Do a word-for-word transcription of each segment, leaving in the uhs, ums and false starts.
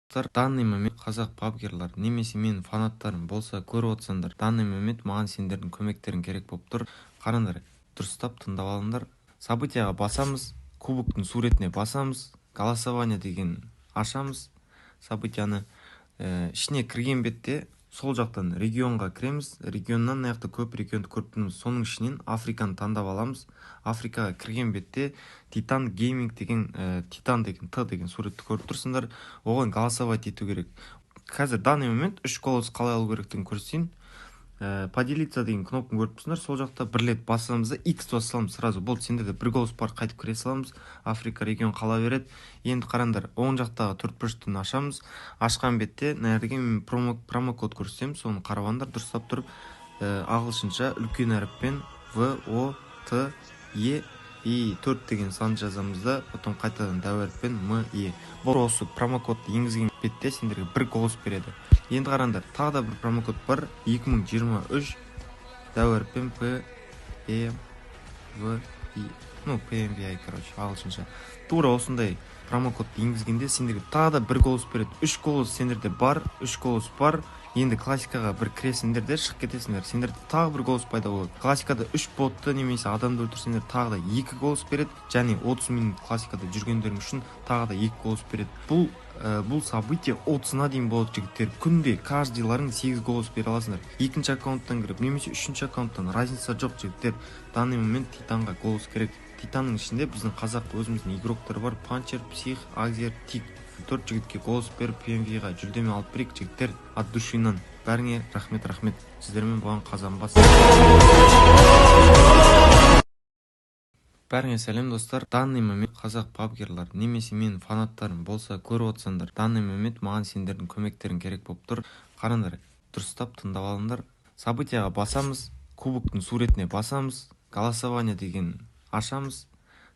Dostlar, данный момент qazaq pabgerlar nemese meniń fanatlarım bolsa kórip otsańlar, данный момент maǵan senderdiń kómekteriń kerek bolıp tur. Qarańlar, durıstap tıńdap alıńlar. Событиеǵa basamız, kuboktıń súwretine basamız, голосование degen ashamız. Событиеni, e, ishine kirgen bette sol jaqtan regionǵa kiremiz. Regionnan mına jaqta kóp regiondı kórip turmız. Sonıń ishinen Afrikanı tańdap alamız. Afrikaǵa kirgen bette Titan Gaming degen, e, Titan degen T degen súwretti kórip tursızlar. Oǵan голосовать etiw kerek. Házir данный момент úsh голос qalay alıw kerekligin kórseteyin. E, поделиться degen knopkanı kórip tursızlar. Sol jaqta bir ret basamız da, X basılamız сразу. Boldı, senderde bir голос bar, qaytıp kire salamız. Afrika region qala beredi. Endi qarańlar, oń jaqtaǵı tórtburıshtıń ashamız. Ashqan bette mına jerge men promo, promokod kórsetem, sonı qarap alıńlar, durıslap turıp, e, aǵılshınsha úlken hárippen V O T E I tórt degen sandı jazamız da, потом qaytadan dáw hárippen M E. Bul usı promokodtı engizgen bette senderge bir golos beredi. Endi qarańlar, taǵı da bir promokod bar, eki mıń jigirma úsh, dáw hárippen P M V I, ну, P M V I, короче, aǵılshınsha. Tuwra usınday promokodtı engizgende senderge taǵı da bir golos beredi. Úsh golos senlerde bar, úsh golos bar. Endi klassikaǵa bir kiresińler de, shıǵıp ketesińler. Senlerde taǵı bir golos payda boladı. Klassikada úsh bottı nemese adamdı óltirseńler, taǵı da eki golos beredi. Jáne otız minut klassikada júrgenleriń ushın taǵı da eki golos beredi. Bul, e, bul событие otızına deyin boladı, jigitler. Kúnde каждыйlarıń segiz golos bere alasıńlar. Ekinshi akkaunttan kirip nemese úshinshi akkaunttan, разница joq, jigitler. Данный момент Titanǵa golos kerek. Titannıń ishinde biziń qazaq ózimizdiń igrokları bar. Pancher, Psix, Agzer, Tik. Tórt jigitke golos berip, P M V ǵa júldeme alıp bereyik, jigitler. От души-nan. Bárińe raxmet, raxmet. Sizlermen bolǵan Qazanbas. Bárińe sálem, dostlar. Данный момент qazaq pabgerlar nemese meniń fanatlarım bolsa kórip otsańlar, данный момент maǵan senderdiń kómekteriń kerek bolıp tur. Qarańlar, durıstap tıńdap alıńlar. Событиеǵa basamız, kuboktıń súwretine basamız, голосование degen ashamız.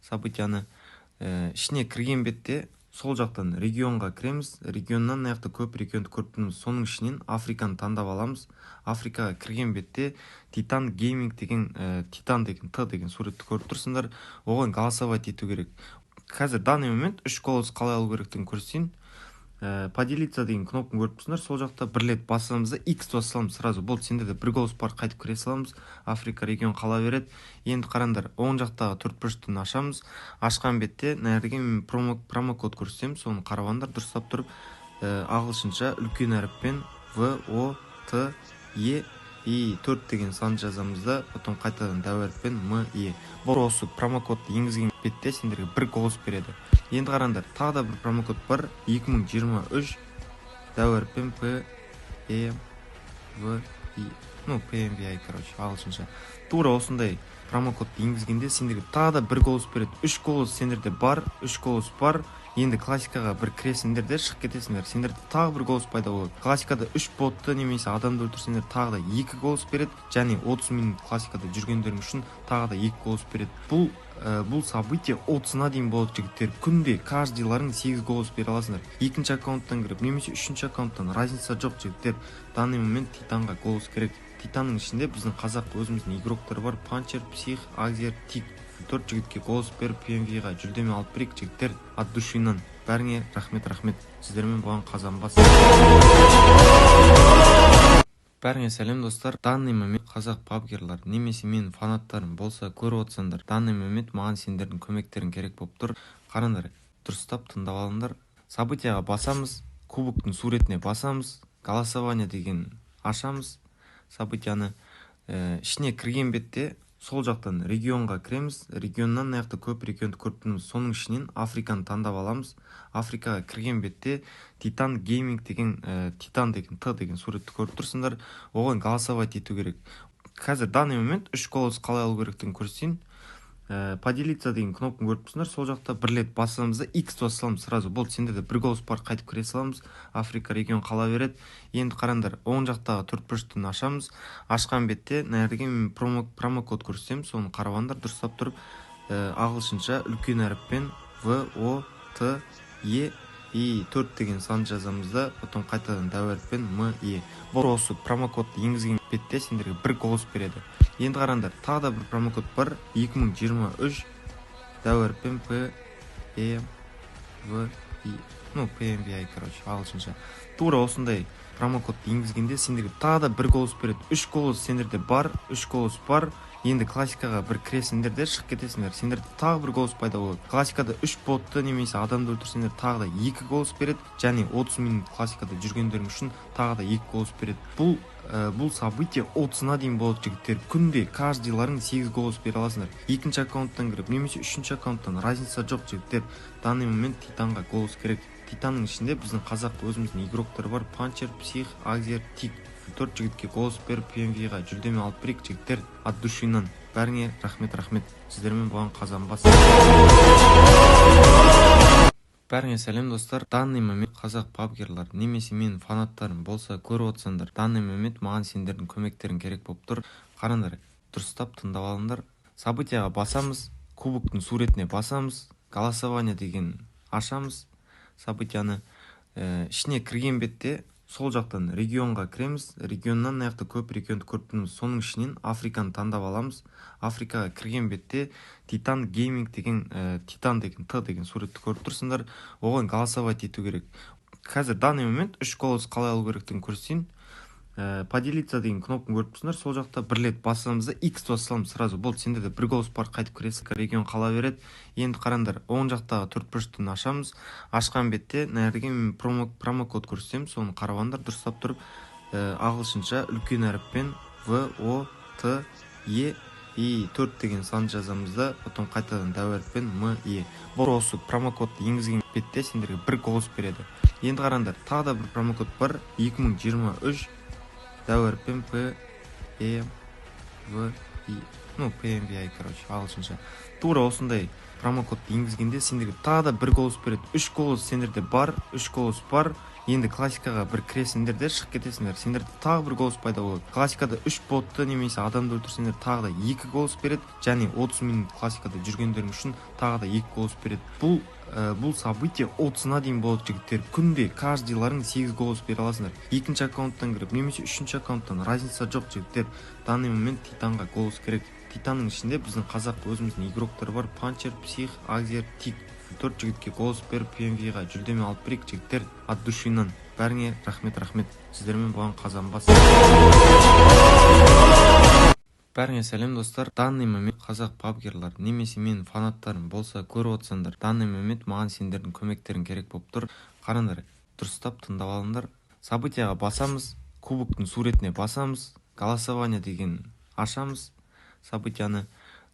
Событиеni, e, ishine kirgen bette sol jaqtan regionǵa kiremiz. Regionnan mına jaqta kóp regiondı kórip turmız. Sonıń ishinen Afrikanı tańdap alamız. Afrikaǵa kirgen bette Titan Gaming degen, e, Titan degen T degen súwretti kórip tursızlar. Oǵan голосовать etiw kerek. Házir данный момент úsh golos qalay alıw kerekligin kórseteyin. E, поделиться degen knopkanı kórip tursızlar. Sol jaqta bir ret basamız da, X basılamız сразу. Boldı, senderde bir golos bar, qaytıp kire salamız. Afrika region qala beredi. Endi qarańlar, oń jaqtaǵı tórtburıshtıń ashamız. Ashqan bette mına jerge men promo, promokod kórsetem, sonı qarap alıńlar, durıslap turıp, e, aǵılshınsha úlken hárippen V O T E I tórt degen sandı jazamız da, потом qaytadan dáw hárippen M E. Bul usı promokodtı engizgen bette senderge bir golos beredi. Endi qarańlar, taǵı da bir promokod bar, eki mıń jigirma úsh, dáw hárippen P M V I, ну, P M V I, короче, aǵılshınsha. Tuwra usınday promokodtı engizgende senderge taǵı da bir golos beredi. Úsh golos senlerde bar, úsh golos bar. Endi klassikaǵa bir kiresińler de, shıǵıp ketesińler. Senlerde taǵı bir golos payda boladı. Klassikada úsh bottı nemese adamdı óltirseńler, taǵı da eki golos beredi. Jáne otız minut klassikada júrgenleriń ushın taǵı da eki golos beredi. Bul, e, bul событие otızına deyin boladı, jigitler. Kúnde каждыйlarıń segiz golos bere alasıńlar. Ekinshi akkaunttan kirip nemese úshinshi akkaunttan, разница joq, jigitler. Данный момент Titanǵa golos kerek. Titannıń ishinde biziń qazaq ózimizdiń igrokları bar. Pancher, Psix, Agzer, Tik. Tórt jigitke golos berip, P M V ǵa júldeme alıp bereyik, jigitler. От души-nan. Bárińe raxmet, raxmet. Sizlermen bolǵan Qazanbas. Bárińe sálem, dostlar. Данный момент qazaq pabgerlar nemese meniń fanatlarım bolsa kórip otsańlar, данный момент maǵan senderdiń kómekteriń kerek bolıp tur. Qarańlar, durıstap tıńdap alıńlar. Событиеǵa basamız, kuboktıń súwretine basamız, голосование degen ashamız. Событиеni, e, ishine kirgen bette sol jaqtan regionǵa kiremiz. Regionnan mına jaqta kóp regiondı kórip turmız. Sonıń ishinen Afrikanı tańdap alamız. Afrikaǵa kirgen bette Titan Gaming degen, e, Titan degen T degen súwretti kórip tursızlar. Oǵan голосовать etiw kerek. Házir данный момент úsh golos qalay alıw kerekligin kórseteyin. E, поделиться degen knopkanı kórip tursızlar. Sol jaqta bir ret basamız da, X basılamız сразу. Boldı, senderde bir golos bar, qaytıp kire salamız. Afrika region qala beredi. Endi qarańlar, oń jaqtaǵı tórtburıshtıń ashamız. Ashqan bette mına jerge men promo, promokod kórsetem, sonı qarap alıńlar, durıslap turıp, e, aǵılshınsha úlken hárippen V O T E I tórt degen sandı jazamız da, потом qaytadan dáw hárippen M E. Bul usı promokodtı engizgen bette senderge bir golos beredi. Endi qarańlar, taǵı da bir promokod bar, eki mıń jigirma úsh, dáw hárippen P M V Ну, P M V I, короче, aǵılshınsha. Tuwra usınday promokodtı engizgende senderge taǵı da bir golus beredi. Úsh golus senlerde bar, úsh golus bar. Endi klassikaǵa bir kiresińder de, shıǵıp ketesińler. Senlerde taǵı bir golus payda boladı. Klassikada úsh bottı nemese adamdı óltirseńler, taǵı da eki golus beredi. Jáne otız minut klassikada júrgenleriń ushın taǵı da eki golus beredi. Bul, e, bul событие otızına deyin boladı, jigitler. Kúnde, каждыйlarıń segiz golus bere alasıńlar. Ekinshi akkaunttan kirip, nemese úshinshi akkaunttan, разница joq, jigitler. Данный момент Titanǵa golus kerek. Titannıń ishinde biziń qazaq ózimizdiń igrokları bar. Pancher, Psix, Agzer, Tik. Tórt jigitke golus berip, P M V ǵa júldeme alıp bereyik, jigitler. От души-nan. Bárińe raxmet, raxmet. Sizler menen bolǵan qazanbas. Bárińe sálem, dostlar. Данный момент qazaq pabgerlar nemese meniń fanatlarım bolsa kórip otsańlar, данный момент maǵan senlerdiń kómekteriń kerek bolıp tur. Qarańlar, durıstap tıńdap alıńlar. Событиеǵa basamız, kuboktıń súwretine basamız, голосование degen ashamız. Событиеni, e, ishine kirgen bette sol jaqtan regionǵa kiremiz. Regionnan mına jaqta kóp regiondı kórip turmız. Sonıń ishinen Afrikanı tańdap alamız. Afrikaǵa kirgen bette Titan Gaming degen, e, Titan degen, T degen súwretti kórip tursızlar. Oǵan голосовать etiw kerek. Házir данный момент úsh golus qalay alıw kerekligin kórseteyin. E, поделиться degen knopkanı kórip tursızlar. Sol jaqta bir ret basamız da, X basılamız сразу. Boldı, sende de bir golus bar, qaytıp kiresiz, region qala beredi. Endi qarańlar, oń jaqtaǵı tórt burıshtıń ashamız. Ashqan bette, mına jerge men promo, promokod kórsetem, sonı qarap alıńlar, durıstap turıp, e, aǵılshınsha úlken hárippen V O T E, i tórt degen sandı jazamız da, потом qaytadan dáw hárippen M E. Bul usı promokodtı engizgen bette senlerge bir golus beredi. Endi qarańlar, taǵı da bir promokod bar, eki mıń jigirma úsh, dáw hárippen P M V I, ну, P M V I, короче, aǵılshınsha. Tuwra usınday promokodtı engizgende senlerge taǵı da bir golus beredi. Úsh golus senlerde bar, úsh golus bar. Endi klassikaǵa bir kiresińder de, shıǵıp ketesińler. Senlerde taǵı bir golus payda boladı. Klassikada úsh bottı nemese adamdı óltirseńler, taǵı da eki golus beredi. Jáne otız minut klassikada júrgenleriń ushın taǵı da eki golus beredi. Bul, e, bul событие otızına deyin boladı, jigitler. Kúnde, каждыйlarıń segiz golus bere alasıńlar. Ekinshi akkaunttan kirip, nemese úshinshi akkaunttan, разница joq, jigitler. Данный момент Titanǵa golus kerek. Titannıń ishinde biziń qazaq ózimizdiń igrokları bar. Pancher, Psix, Agzer, Tik. Tórt jigitke golus berip, P M V ǵa júldeme alıp bereyik, jigitler. От души-nan. Bárińe raxmet, raxmet. Sizler menen bolǵan qazanbas. Bárińe sálem, dostlar. Данный момент qazaq pabgerlar nemese meniń fanatlarım bolsa kórip otsańlar, данный момент maǵan senlerdiń kómekteriń kerek bolıp tur. Qarańlar, durıstap tıńdap alıńlar. Событиеǵa basamız, kuboktıń súwretine basamız, голосование degen ashamız. Событиеni,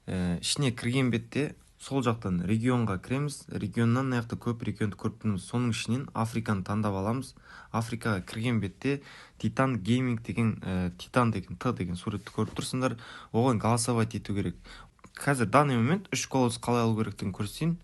e, ishine kirgen bette sol jaqtan regionǵa kiremiz. Regionnan mına jaqta kóp regiondı kórip turmız. Sonıń ishinen Afrikanı tańdap alamız. Afrikaǵa kirgen bette Titan Gaming degen, e, Titan degen, T degen súwretti kórip tursızlar. Oǵan голосовать etiw kerek. Házir данный момент úsh golus qalay alıw kerekligin kórseteyin.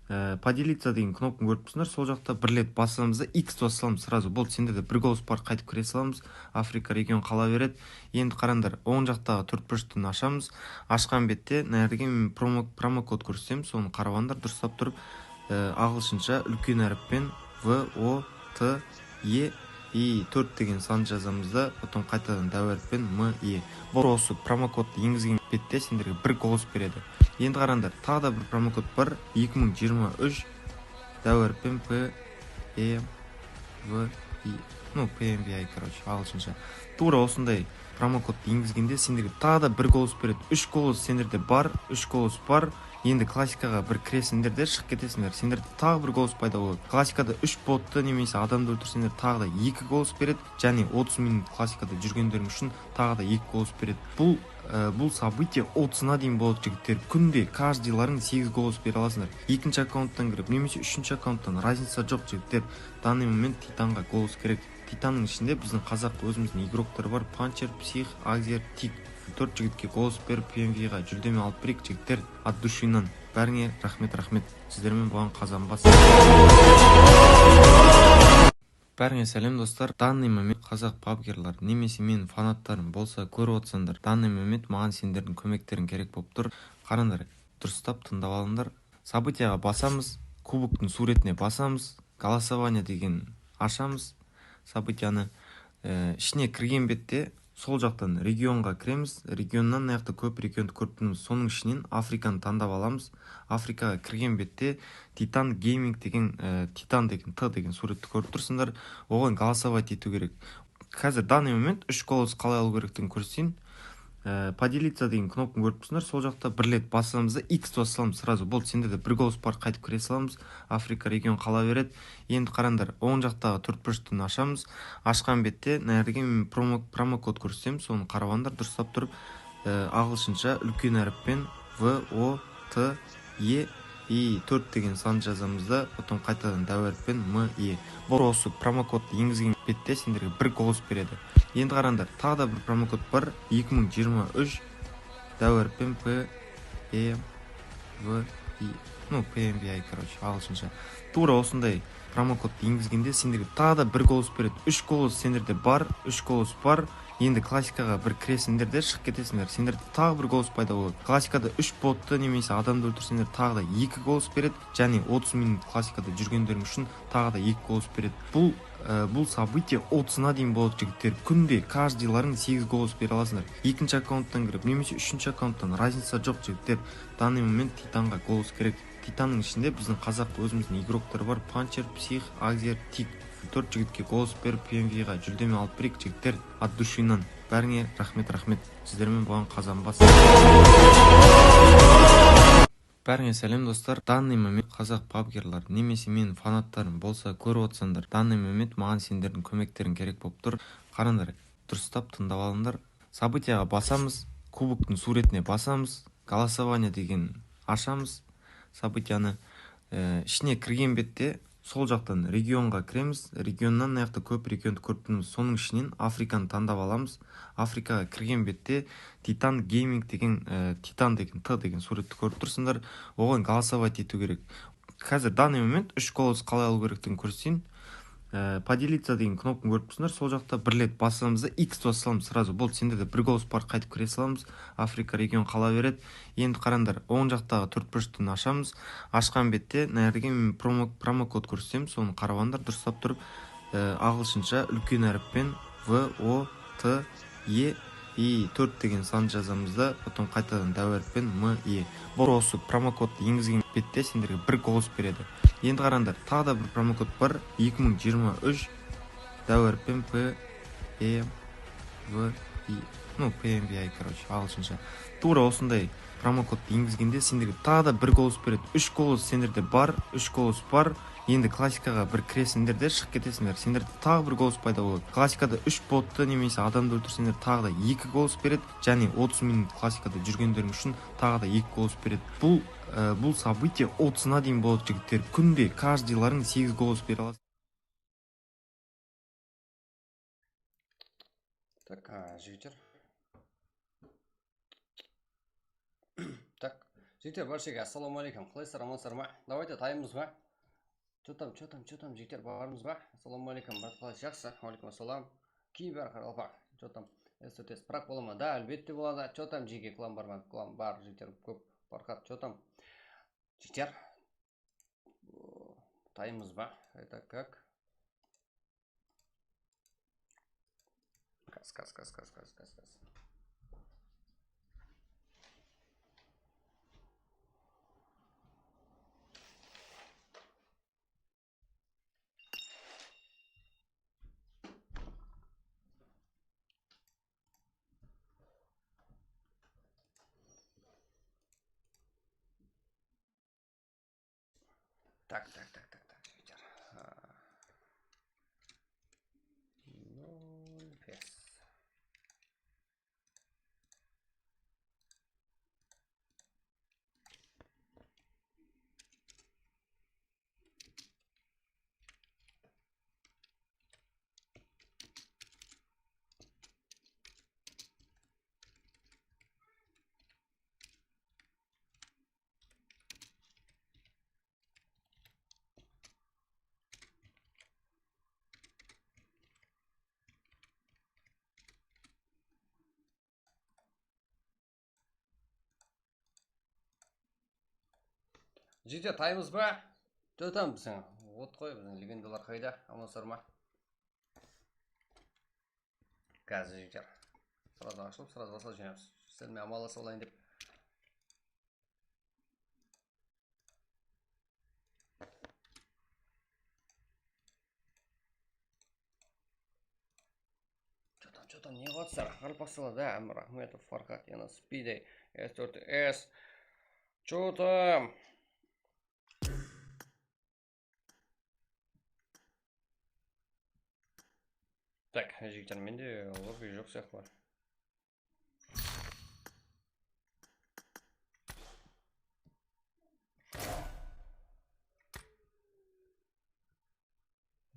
E, поделиться degen knopkanı kórip tursızlar. Sol jaqta bir ret basamız da, X basılamız сразу. Boldı, sende de bir golus bar, qaytıp kire salamız. Afrika region qala beredi. Endi qarańlar, oń jaqtaǵı tórt burıshtıń ashamız. Ashqan bette, mına jerge men promo, promokod kórsetem, sonı qarap alıńlar, durıstap turıp, e, aǵılshınsha úlken hárippen V O T E, i tórt degen sandı jazamız da, потом qaytadan dáw hárippen M E. Bul usı promokodtı engizgen bette senlerge bir golus beredi. Endi qarańlar, taǵı da bir promokod bar, eki mıń jigirma úsh, dáw hárippen P M V I, ну, P M V I, короче, aǵılshınsha. Tuwra usınday promokodtı engizgende senlerge taǵı da bir golus beredi. Úsh golus senlerde bar, úsh golus bar. Endi klassikaǵa bir kiresińder de, shıǵıp ketesińler. Senlerde taǵı bir golus payda boladı. Klassikada úsh bottı nemese adamdı óltirseńler, taǵı da eki golus beredi. Jáne otız minut klassikada júrgenleriń ushın taǵı da eki golus beredi. Bul, e, bul событие otızına deyin boladı, jigitler. Kúnde, каждыйlarıń segiz golus bere alasıńlar. Ekinshi akkaunttan kirip, nemese úshinshi akkaunttan, разница joq, jigitler. Данный момент Titanǵa golus kerek. Titannıń ishinde biziń qazaq ózimizdiń igrokları bar. Pancher, Psix, Agzer, Tik. Tórt jigitke golus berip, P M V ǵa júldeme alıp bereyik, jigitler. От души-nan. Bárińe raxmet, raxmet. Sizler menen bolǵan qazanbas. Bárińe sálem, dostlar. Данный момент qazaq pabgerlar nemese meniń fanatlarım bolsa kórip otsańlar, данный момент maǵan senlerdiń kómekteriń kerek bolıp tur. Qarańlar, durıstap tıńdap alıńlar. Событиеǵa basamız, kuboktıń súwretine basamız, голосование degen ashamız. Событиеni, e, ishine kirgen bette Sol jaqtan regionǵa kiremiz. Regionnan mına jaqta kóp regiondı kórip turmız. Sonıń ishinen Afrikanı tańlap alamız. Afrikaǵa kirgen bette Titan Gaming degen, e, Titan degen T degen súwretti kórip tursızlar. Oǵan голосовать etiw kerek. Házir данный момент úsh golos qalay alıw kerekligin kórseteyin. E, поделиться degen knopkanı kórip tursızlar. Sol jaqta bir ret basılamız da, X basılamız сразу. Boldı, senderde bir golos bar, qaytıp kire salamız. Afrika region qala beredi. Endi qarańlar, oń jaqtaǵı tórtburıshtan ashamız. Ashqan bette mına jerde men promo, promo kod kórsetem, sonı qarap alıńlar, durıslap turıp, e, aǵılshınsha úlken hárippen V O T E, i tórt degen sandı jazamız da, потом qaytadan dáw hárippen M E. Bul, usı promo kodtı engizgen bette senderge bir golos beredi. Endi qarańlar, taǵı da bir promo kod bar, eki mıń jigirma úsh, dáw hárippen P M V I, ну, P M V I, короче, aǵılshınsha. Tuwra usınday promo kodtı engizgende senderge taǵı da bir golos beredi. Úsh golos senderde bar, úsh golos bar. Endi klassikaǵa bir kiresińder de, shıǵıp ketesińder. Senderde taǵı bir golos payda boladı. Klassikada úsh bottı nemese adamdı óltirseńder, taǵı da eki golos beredi. Jáne otız minut klassikada júrgenleriń ushın taǵı da eki golos beredi. Bul, e, bul событие otızına deyin boladı, jigitler. Kúnde, каждыйlarıń segiz golos bere alasıńlar. Ekinshi akkaunttan kirip, nemese úshinshi akkaunttan, разница joq, jigitler. Данный момент Titanǵa golos kerek. Titannıń ishinde biziń qazaq ózimizdiń igrokları bar, Pancher, Psix, Agzer, Tik. Tórt jigitke golos berip, P M V ǵa júldeme alıp bereyik, jigitler. От душиnan. Bárińe raxmet, raxmet. Sizler menen bolǵan qazanbas. Bárińe sálem, dostlar. Данный момент qazaq pabgerlar nemese meniń fanatlarım bolsa kórip otsańlar, данный момент maǵan senderdiń kómekteriń kerek bolıp tur. Qarańlar, durıstap tıńlap alıńlar. Событиеǵa basamız, kuboktıń súwretine basamız, голосование degen ashamız. Событиеni, e, ishine kirgen bette sol jaqtan regionǵa kiremiz. Regionnan mına jaqta kóp regiondı kórip turmız. Sonıń ishinen Afrikanı tańlap alamız. Afrikaǵa kirgen bette Titan Gaming degen, e, Titan degen T degen súwretti kórip tursızlar. Oǵan голосовать etiw kerek. Házir данный момент úsh golos qalay alıw kerekligin kórseteyin. E, поделиться degen knopkanı kórip tursızlar. Sol jaqta bir ret basılamız da, X basılamız сразу. Boldı, senderde bir golos bar, qaytıp kire salamız. Afrika region qala beredi. Endi qarańlar, oń jaqtaǵı tórtburıshtan ashamız. Ashqan bette mına jerde men promo, promo kod kórsetem, sonı qarap alıńlar, durıslap turıp, e, aǵılshınsha úlken hárippen V O T E, i tórt degen sandı jazamız da, потом qaytadan dáw hárippen M E. Bul, usı promo kodtı engizgen bette senderge bir golos beredi. Endi qarańlar, taǵı da bir promo kod bar, eki mıń jigirma úsh, dáw hárippen P M V I, ну, P M V I, короче, aǵılshınsha. Tuwra usınday promo kodtı engizgende senderge taǵı da bir golos beredi. Úsh golos senderde bar, úsh golos bar. Endi klassikaǵa bir kiresińder de, shıǵıp ketesińder. Senderde taǵı bir golos payda boladı. Klassikada úsh bottı nemese adamdı óltirseńder, taǵı da eki golos beredi. Jáne otız minut klassikada júrgenleriń ushın taǵı da eki golos beredi. Bul, e, bul событие otızına deyin boladı, jigitler. Kúnde, каждыйlarıń segiz golos bere alasız. Так, a, jigitler. Так, jigitler, bárshege assalamu aleykum. Qalaysızlar, amansızlar ma? Давайте, tayınbız ba? Чё там, чё там, чё там, jigitler, barmız ba? Assalamu aleykum, brat, qalaysız, jaqsı? Aleykum assalam. Kiber qaraqalpaq. Чё там? S T T S prak bola ma? Da, álbette boladı. Чё там, jeke, klan bar ma? Klan bar, jigitler, kóp, parxat. Чё там? Jigitler. Tayınbız ba? Это как? Kas, kas, kas. Так, так, так, так, так, jigitler. Nol pes. Jigitler, tayımız ba? Totam biziń. Ot qoy, biziń legendalar qayda? Amansızlar ma? Gaz, jigitler. Srazı ashılıp, srazı basqa jıynamız. Sizler menen amallasıp alayın dep. Chotam, chotam, ne qılıp atırsalar? Qaraqalpaqstanlar da, Ámir Axmetov, Farhad, Yanas, Spidey, S tórt S. Chotam. Tak, jigitler, mende lobby joq sıyaqlı.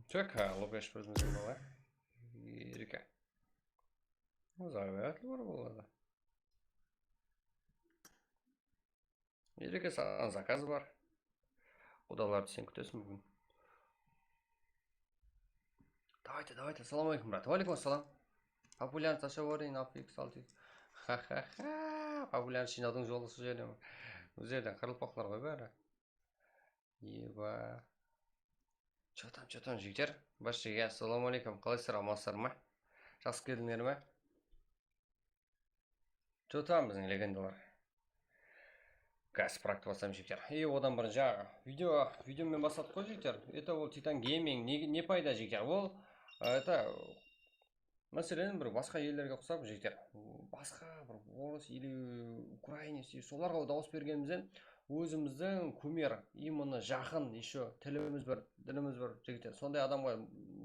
Tak, ha, lobby ashıp berdim sen bala. Erke. Zararlı bar boladı. Erke, saǵan zakaz bar. Qudalardı sen kútesiń búgin. Давайте, давайте. Assalamu aleykum, брат. Wa aleykum assalam. Популярность ashıp alayın, altı X, altı X. Ha-ha-ha. Популярность jıynawdıń jolı usı jerde. Bul jerden qaraqalpaqlar ǵoy bári. Eba. Chotam, chotam, jigitler. Barshege assalamu aleykum. Qalaysızlar, amansızlar ma? Jaqsı keldińler me? Chotam, biziń legendalar. Gaz prakti baslaymız, jigitler. E, odan burın jańa video, video men basladıq ǵoy, jigitler. Это ol Titan Gaming, ne, ne payda, jigitler? Ol, e, это, máselen, bir basqa ellerge uqsap, jigitler, basqa bir orıs ili ukrainec, solarǵa dawıs bergenimizden ózimizdiń kúmer, именно jaqın, еще tilimiz bir, dilimiz bir, jigitler. Sonday adamǵa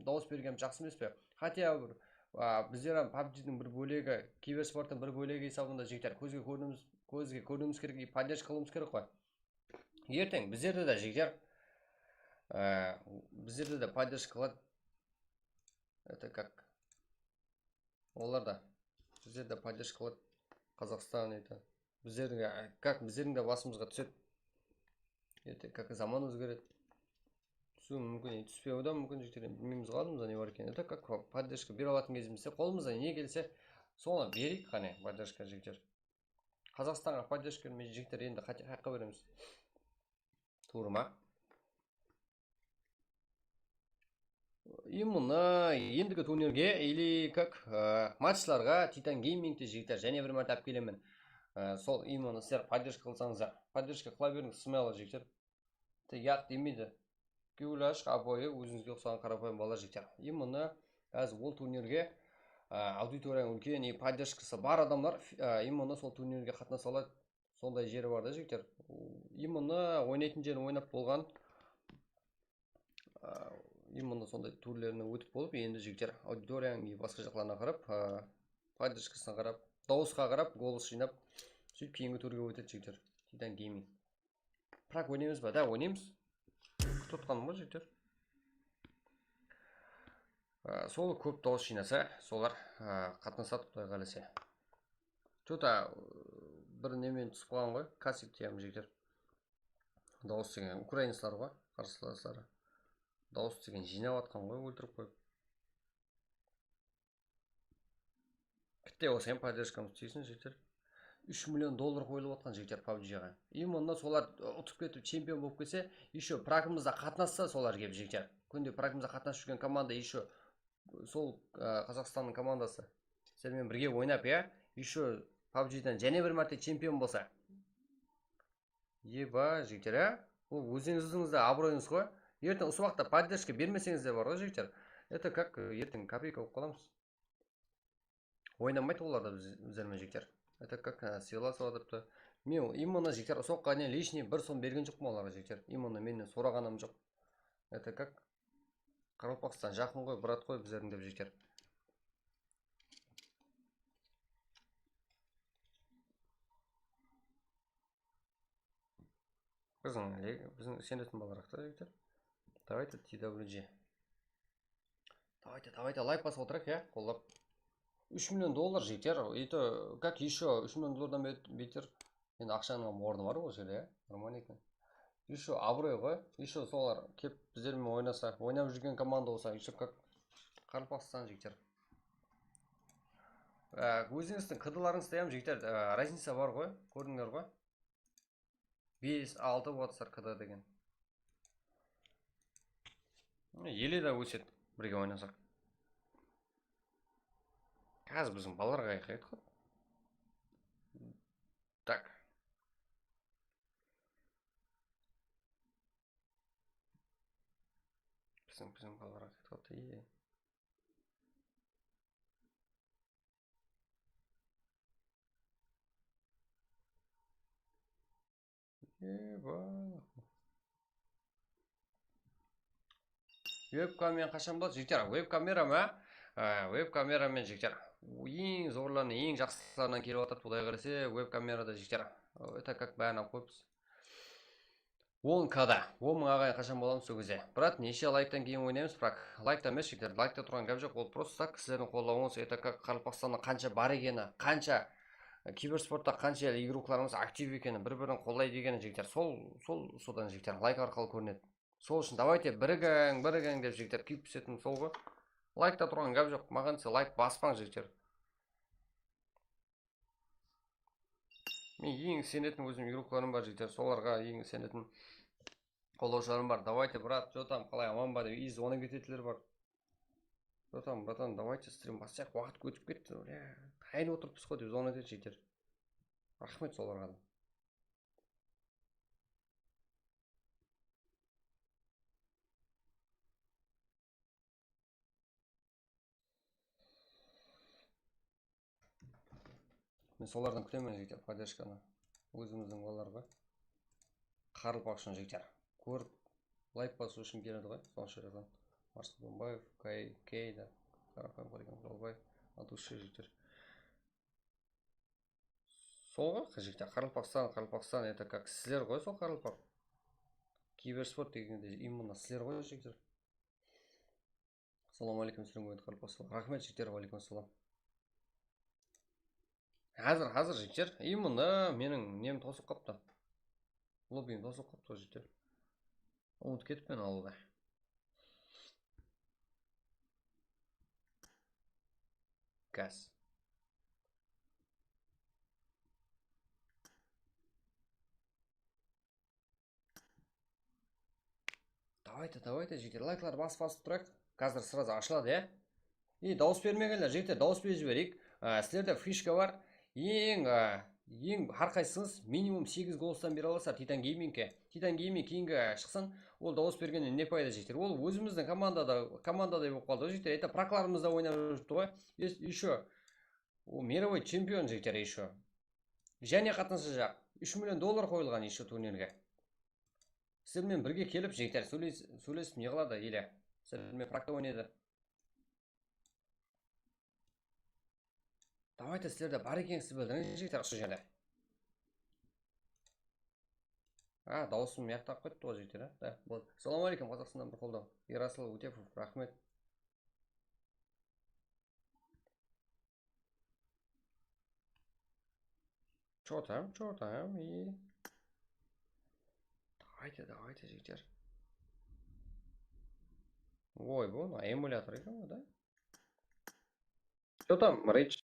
dawıs bergenimiz jaqsı emes pe? Хотя bir, a, bizler hám PUBGdiń bir bólegi, kibersporttıń bir bólegi esabında, jigitler, kózge kóriwimiz, kózge kóriwimiz kerek, и поддержка qılıwımız kerek ǵoy. Erteń bizlerdi de, jigitler, a, bizlerdi de поддержка qıladı. Это как? Olar da bizlerdi поддержка qıladı. Qazaqstan, это. Bizlerdiń, a, как bizlerdiń de basımızǵa túsedi. Erte, как zaman ózgeredi. Túsiwi múmkin, e, túspewi de múmkin, jigitler, endi bilmeymiz ǵoy aldımızda ne bar ekenin. Это как поддержка bere alatuǵın gezimizde qolımızdan ne kelse, sonı bereyik qáne, поддержка, jigitler. Qazaqstanǵa поддержка bermey, jigitler, endi qáte, qayaqqa beremiz? Tuwrı ma? Именно endigi turnirge или как, e, matchlarǵa Titan Gamingti, jigitler, jáne bir márte alıp kelemen. E, sol именно sizler поддержка qılsańızlar. Поддержка qıla beriń, smaylı, jigitler. Te yaq demeydi. Gúl ashıq, aboyı ózińizge uqsaǵan qarapayım balalar, jigitler. Именно házir ol turnirge, e, auditoriyanıń úlken, e, поддержкасы bar adamlar, e, именно sol turnirge qatnasa aladı. Sonday jeri bar da, jigitler. Именно oynaytın jerin oynap bolǵan. A, именно sonday turlerinen ótip bolıp, endi, jigitler, auditoriyanıń basqa jaqlarına qarap, a, поддержкасına qarap, dawısqa qarap, golos jıynap, sóytip keyingi turge ótedi, jigitler. Titan Gaming. Prak oynaymız ba? Da, oynaymız. Kútip otqanım ǵoy, jigitler. A, sol kóp dawıs jıynasa, solar, a, qatnasadı, Quday qálese. Что-то, ı, bir nemen túsip qalǵan ǵoy, kasik deymen, jigitler. Dawıs degen ukrainslar ǵoy, qarsılasları. Dawıs degen jıynap atqan ǵoy, óltirip qoyıp. Bitte bolsa hám поддержкамız tiysin, jigitler. Úsh million dollar qoyılıp atqan, jigitler, PUBGǵa. И mında solar, ı, utıp ketip, chempion bolıp kelse, еще prakımızda qatnassa solar kelip, jigitler. Kúnde prakımızda qatnasıp júrgen komanda еще sol, ı, Qazaqstannıń komandası. Sen menen birge oynap, ya? Еще PUBGdan jáne bir márte chempion bolsa. Eba, jigitler, ya? Bul ózińizdiń de abıroyıńız ǵoy. Erteń usı waqıtta поддержка bermeseńiz de bar ǵoy, jigitler. Это как, ı, erteń kopeyka bolıp qalamız. Oynamaydı olar da biz, bizler menen, jigitler. Это как, ı, sıylasalar depti. Men именно, jigitler, usı waqıtqa deyin личный bir som bergen joqpan olarǵa, jigitler. Именно mennen soraǵanım joq. Это как Qaraqalpaqstan jaqın ǵoy, brat ǵoy bizlerdiń dep, jigitler. Biziń, biziń isendetin balaraq ta, jigitler. Давайте, T W G. Давайте, давайте, лайк basıp otıraq, ya, qollap. Úsh million dollar, jigitler. Это как еще úsh million dollardan bet-, beter. Endi aqshanıń hám ornı bar ol jerde, ya. Нормально eken. Еще abıroy ǵoy. Еще solar kelip bizler menen oynasa, oynap júrgen komanda bolsa, еще как Qaraqalpaqstan, jigitler. Á, ózińizdiń K D larıńızda hám, jigitler, á, разница bar ǵoy, kórdińler ǵoy. Bes, altı bolıp atır K D degen. Ele de ósedi, birge oynasaq. Házir biziń balalarǵa aytayıq. Tak. Biziń, biziń balalarǵa aytayıq. Eba. Webkam menen qashan boladı, jigitler? Webkamera ma? Á, webkamera menen, jigitler. Eń zorlarınan, eń jaqsılarınan kelip atır, Quday qálese, webkamerada, jigitler. Это как bárin alıp qoyıppız. On K da, on mıń aǵayın qashan bolamız sol gezde? Brat, neshe layktan keyin oynaymız, brat? Layktan emes, jigitler, laykta turǵan gáp joq, ol просто так, sizlerdiń qollawıńız, это как Qaraqalpaqstanda qansha bar ekeni, qansha, e, kibersportta qansha igroklarımız aktiv ekeni, bir-birin qollaydı ekeni, jigitler, sol, sol, sodan, jigitler, layk arqalı kórinedi. Sol ushın давайте birigiń, birigiń dep, jigitler, kúyip pisetin sol ǵoy. Laykta turǵan gáp joq, maǵan dese layk baspań, jigitler. Men eń isenetin ózim igroklarım bar, jigitler. Solarǵa eń isenetin qollawshılarım bar. Давайте, brat, jotam, qalay, aman ba dep, и звонить etetinler bar. Jotam, bratan, давайте, strim bassaq, waqıt ótip ketti, bля. Tayın otırıppız ǵoy dep, звонить etedi, jigitler. Raxmet solarǵa da. Men solardan kútemen, jigitler, podderjkanı. Ózimizdiń balalar ǵoy. Qaraqalpaq ushın, jigitler. Kórip, layk basıw ushın keledi ǵoy. Sonıń ushın jazǵan. Marsat Bombaev, Kay, Keyda, Qaraqalpaq Qurban Quralbaev, Atılshı, jigitler. Sol ǵoy, jigitler, Qaraqalpaqstan, Qaraqalpaqstan, это как sizler ǵoy, sol Qaraqalpaq. Kibersport degende именно sizler ǵoy, jigitler. Assalawma áleykum, Sremgoed Qaraqalpaqstan. Raxmet, jigitler, wa áleykum assalam. Házir, házir, jigitler. И mında meniń nem tosılıp qaptı. Lobbim tosılıp qaptı, jigitler. Umıtıp ketippen aldı. Gaz. Давайте, давайте, jigitler, layklardı basıp, basıp turayıq. Házir сразу ashıladı, ya. И dawıs bermegenler, jigitler, dawıs berip jibereyik. Á, sizlerde fishka bar. Eń, á, eń, hár qaysıńız minimum segiz golostan bere alasızlar Titan Gamingke. Titan Gaming keyingi shıqsın, ol dawıs bergennen ne payda, jigitler? Ol ózimizdiń komandada, komandaday bolıp qaldı, jigitler. Это praklarımız da oynap júripti ǵoy. Ещё, ol мировой чемпион, jigitler, ещё. Jáne qatnasajaq. Úsh million dollar qoyılǵan ещё turnirge. Sizler menen birge kelip, jigitler, sóyles-, sóylesip ne qıladı, ele? Sizler menen prakta oynaydı. Давайте, sizler de bar ekensiz, bildiriń, jigitler, usı jerde. A, dawısım mıyaqta aq qoyıptı ǵoy, jigitler, a? Da, boldı. Assalawma áleykum, Qazaqstannan bir qollaw. Erasıl Utepov, raxmet. Чё там, чё там, и давайте, давайте, jigitler. Oy, bu, mına emulyator eken ǵoy, da? Что там, Rich?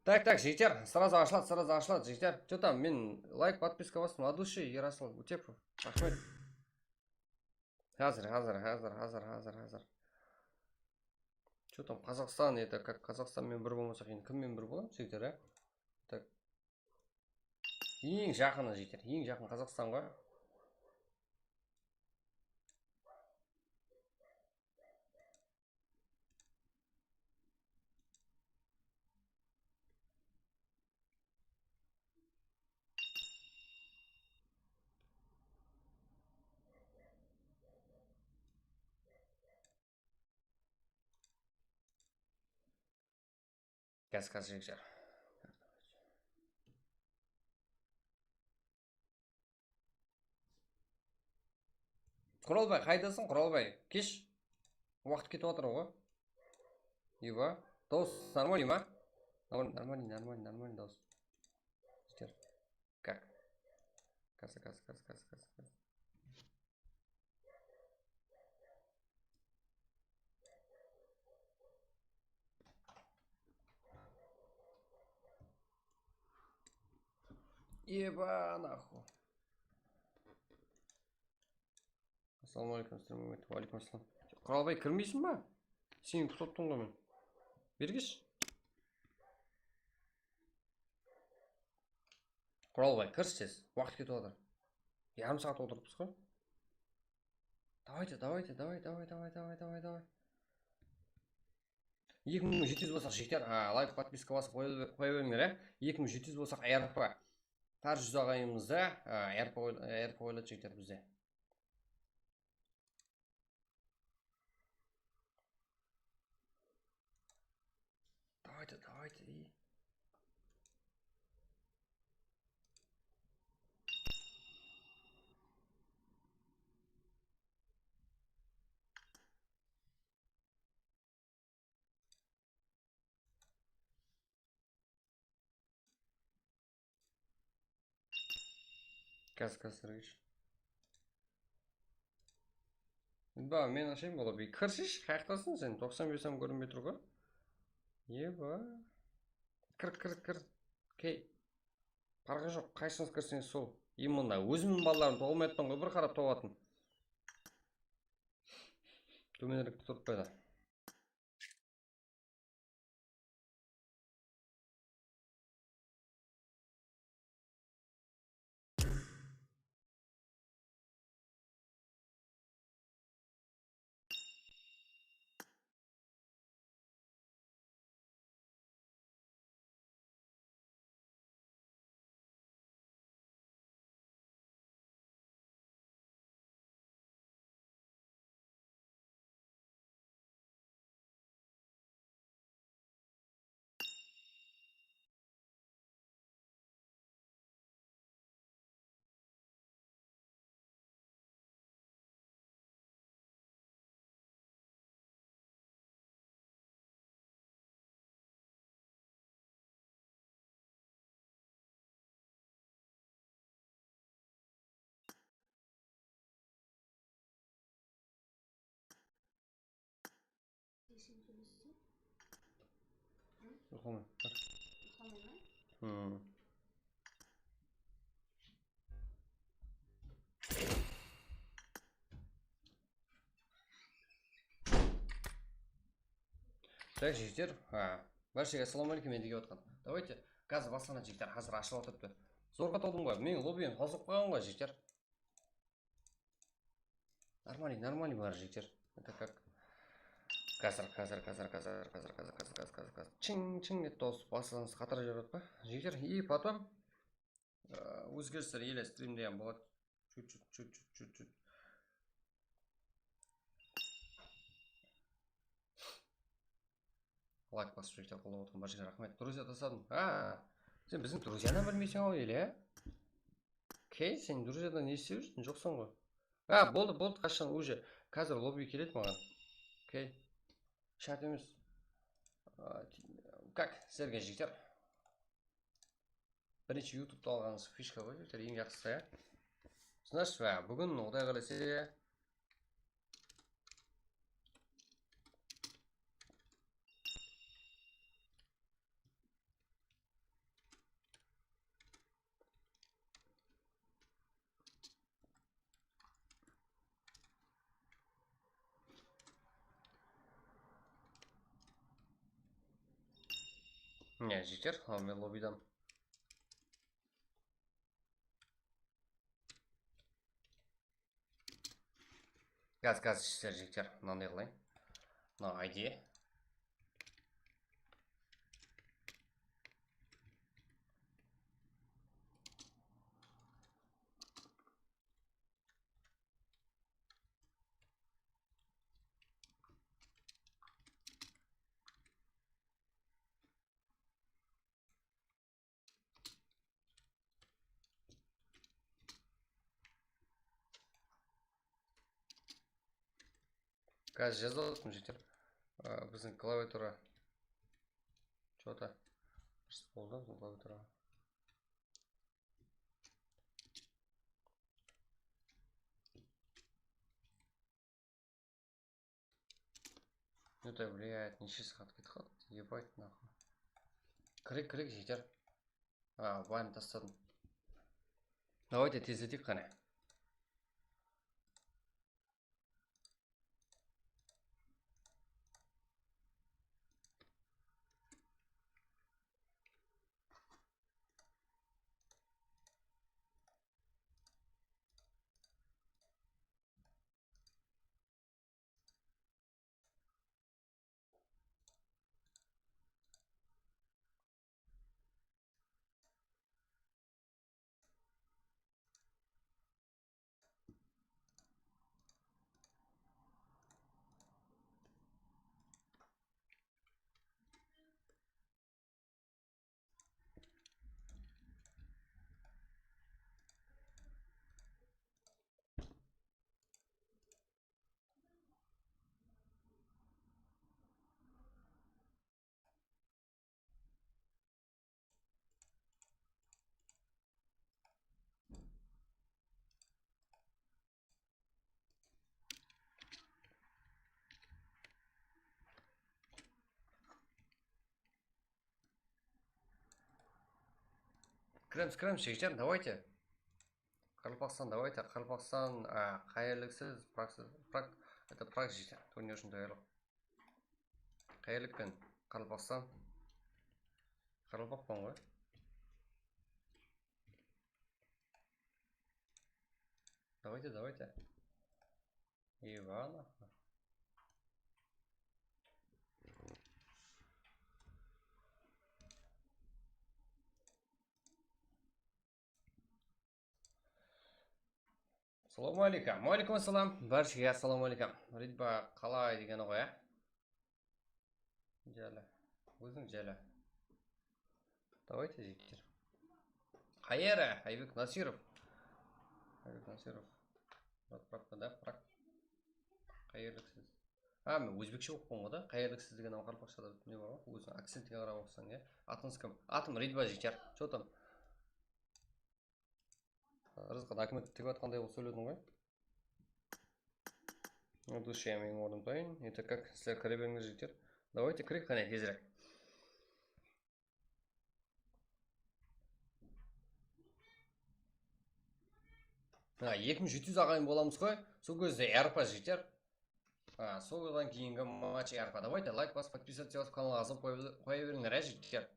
Tak, tak, jigitler, srazu ashıladı, srazu ashıladı, jigitler. Что там, men layk, podpiska bastım, от души, Erasıl Utepov. Raxmet. Házir, házir, házir, házir, házir, házir. Что там, Qazaqstan, это как Qazaqstan menen bir bolmasaq, endi kim menen bir bolamız, jigitler, á? Так. Eń jaqını, jigitler, eń jaqın Qazaqstanǵa. Gaz, gaz, jigitler. Quralbay, qaydasıń, Quralbay? Kesh. Waqıt ketip atır ǵoy. Eba, dawıs нормальный ma? Нормальный, нормальный, нормальный, нормальный dawıs. Jigitler. Как? Kasa, kasa, kasa, kasa, kasa, kasa. Eba, нахуй. Assalawma aleykum, Assalawma aleykum. Wa aleykum assalam. Quralbay, kirmeysiń ba? Seni kútip atırmın ǵoy men. Bergesh. Quralbay, kirish tez. Waqıt ketip atır. Yarım saat otırıppız ǵoy. Давайте, давайте, давай, давай, давай, давай, давай, давай. Eki mıń jeti júz bolsaq, jigitler, a, layk, podpiska basıp qoya be-, qoya berińler, á. Eki mıń jeti júz bolsaq, ARP. Tar júz aǵayımızda, a, ARP qoy-, ARP qoyıladı, jigitler, bizde. Давайте, давайте, и. Gaz, gaz, Sergey. Ba, men ashayın bola, bir kirsish, qayaqtasıń sen? Toqsan bes hám kórinbey tur ǵoy. Eba. Kir, kir, kir. Key. Parqı joq, qaysıńız kirseńiz sol. Именно ózimniń balalarım tawalmay atpan ǵoy, bir qarap tawatın. Tómenirekte turıp pa edi. Uqlamay. Uqlamay ma? Hmm. Tak, jigitler. Ha. Bárshege assalawma aleykum, endi kelip atqan. Давайте, gaz baslana, jigitler, házir ashılıp atırıptı. Zorǵa tawdım ǵoy, meniń lobbiyim qosılıp qalǵan ǵoy, jigitler. Нормальный, нормальный bar, jigitler. Это как gazir, gazir, gazir, gazir, gazir, gazir, gazir, gazir, gazir, gazir. Çıń, çıń etti dawıs, baslanıs qatar jiberiyordı ǵoy. Jigitler, и потом, e, ózgerisler ele strimde hám boladı. Чуть-чуть, чуть-чуть, чуть-чуть. Layk basıp júrekten qollap otırǵan bárshege raxmet. Друзья tasladım. A, sen biziń друзьяны bilmeyseń-aw ele, á? Key, sen друзьядан ne islep júrsiń? Joqsań ǵoy. A, boldı, boldı, qashshan уже. Házir lobby keledi maǵan. Key. Shárt emes. A, как, sizlerge jigitler. Birinshi YouTube'da alǵanıńız fishka ǵoy, jigitler, eń jaqsısı, ya. Значит, búgin, Quday qálese, Ne, jeter, al men lobbydan. Gaz, gaz, ishler, jeter, mınanday qılayın. Mına I D. Gaz jazıp atırmız, jeter. Aa, biziń klaviatura. Что-то durıs boldı, biziń klaviatura. Это влияет, neshe saat ketip qaldı, ебать, нахуй. Kirek, kirek, jeter. A, bayını tastadım. Давайте tezleteyik qáne. Kiremiz, kiremiz, jigitler, давайте. Qaraqalpaqstan, давайте, Qaraqalpaqstan, a, qayerliksiz, Prag, Prag, это Prag, jigitler, turnir ushın tayarlıq. Qayerlikpen? Qaraqalpaqstan. Qaraqalpaqpan ǵoy. Давайте, давайте. Иванов. Salawma aleykum. Wa aleykum assalam. Bárshege assalamu aleykum. Ridba qalay degeni ǵoy, á? Jáli. Óziń jáli. Давайте, jigitler. Qayeri? Aybek Nasirov. Aybek Nasirov. Prag, Prag, da, Prag. Qayerliksiz? Ha, men ózbekshe oqıppan ǵoy da. Qayerliksiz degen qaraqalpaqshada ne bar ǵoy? Óziń akcentine qarap oqısang, ya. Atıńız kim? Atım Ridba, jigitler. Что там? Rızqı dokument tigip atqanday qılıp sóylediń ǵoy. Dushe, meniń ornımda turayın. Это как, sizler kire berińiz, jigitler. Давайте kireyik qáne tezirek. Ha, eki mıń jeti júz aǵayın bolamız ǵoy. Sol gezde R P, jigitler. Ha, sodan keyingi match R P. Давайте, layk basıp, подписаться basıp, kanalǵa jazılıp qoya, qoya berińler, á, jigitler.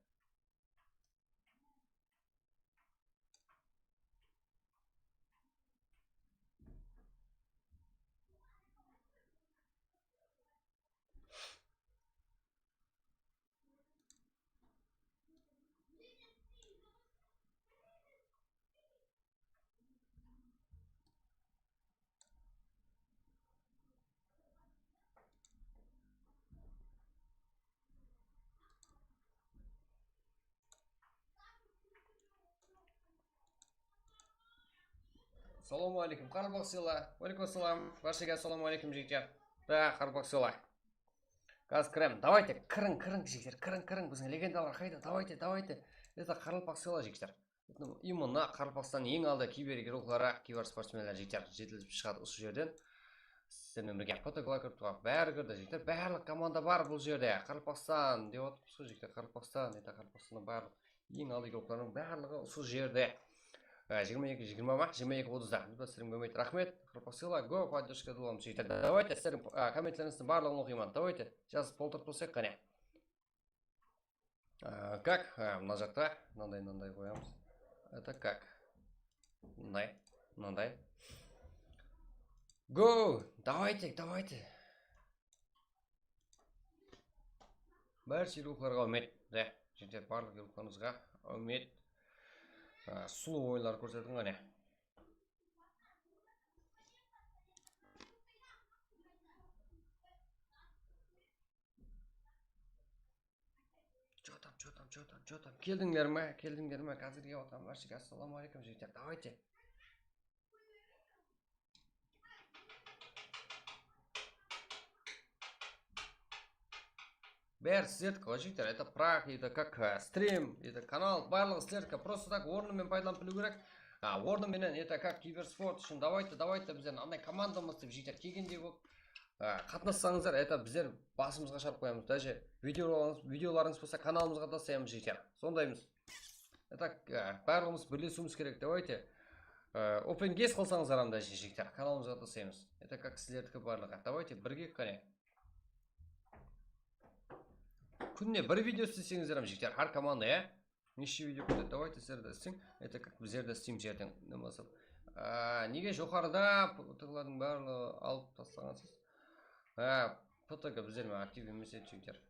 Salawma aleykum, Qaraqalpaq Sıyla. Wa aleykum assalam. Bárshege assalamu aleykum, jigitler. Da, Qaraqalpaq Sıyla. Gaz kirem. Давайте, kiriń, kiriń, jigitler, kiriń, kiriń. Biziń legendalar qayda? Давайте, давайте. Это Qaraqalpaq Sıyla, jigitler. Именно Qaraqalpaqstanıń eń aldı kiber igrokları, kiber sportsmenler, jigitler, jetilip shıǵadı usı jerden. Sizlermen birge fotoglar kirip turǵan, bári kirdi, jigitler. Barlıq komanda bar bul jerde. Qaraqalpaqstan dep otırmız ǵoy, jigitler. Qaraqalpaqstan, это Qaraqalpaqstannıń barlıq eń aldı igroklarınıń barlıǵı usı jerde. Á, jigirma eki, jigirma ma? Jigirma eki otızda. Bizde stream kóbeydi. Raxmet. Qaraqalpaq Sıyla, go, поддержка bolamız, jigitler. Давайте, sizlerdiń, á, kommentlerińizdiń barlıǵın oqıyman. Давайте, jazıp toltırıp tursaq qáne. Á, как? Á, mına jaqta mınanday, mınanday qoyamız. Это как? Mınday, mınanday. Go! Давайте, давайте. Bárshi yurıqlarǵa úmit. Mine, jigitler, barlıq yurıqlarıńızǵa úmit. Á, sulıw oyınlar kórsetiń, qáne. Чё там, чё там, чё там, чё там? Keldińler me? Keldińler me? Házir kep atırman, bárshege assalawma áleykum, jigitler. Давайте. Bári sizlerdiki ǵoy, jigitler. Это prak, это как, э, стрим, это канал, barlıǵı sizlerdiki. Просто так ornı menen paydalanıp biliw kerek. A, ornı menen, это как киберспорт ushın. Давайте, давайте, bizler anday komandamız dep, jigitler, kelgendey bolıp, a, qatnassańızlar, это bizler basımızǵa shıǵarıp qoyamız. Даже videolarıńız, videolarıńız bolsa kanalımızǵa taslaymız, jigitler. Sondaymız. Это, a, barlıǵımız birlesiwimiz kerek. Давайте. A, open guest qılsańızlar anda, jigitler, kanalımızǵa taslaymız. Это как sizlerdiki barlıǵı. Давайте, birge, qáne. Kúnine bir video isleseńizler hám, jigitler, hár komanda, ya. Neshe video kútedi? Давайте, sizler de isleń. Это как bizler de isleymiz erteń, ne bolsa. A, nege joqarıda P T Glardıń barlıǵı alıp taslaǵansız? A, P T G bizler menen aktiv emes edi, jigitler.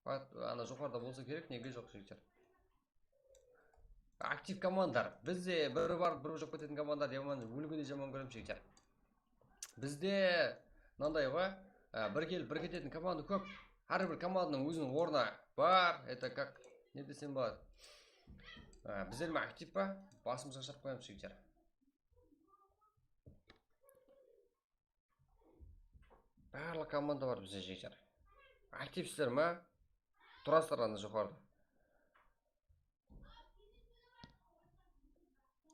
Pat-, ana joqarıda bolsa kerek, nege joq, jigitler? Aktiv komandalar. Bizde biri barıp, biri joq ketetin komandalar yaman, úlgidey jaman kóremiz, jigitler. Bizde mınanday ǵoy, a, bir kelip, bir ketetin komanda kóp. Hár bir komandanıń óziniń ornı bar. Это как, ne desem boladı? A, bizler me aktiv pa? Basımızǵa shıǵarıp qoyamız, jigitler. Barlıq komanda bar bizde, jigitler. Aktivsizler ma? Turasızlar anda joqarıda.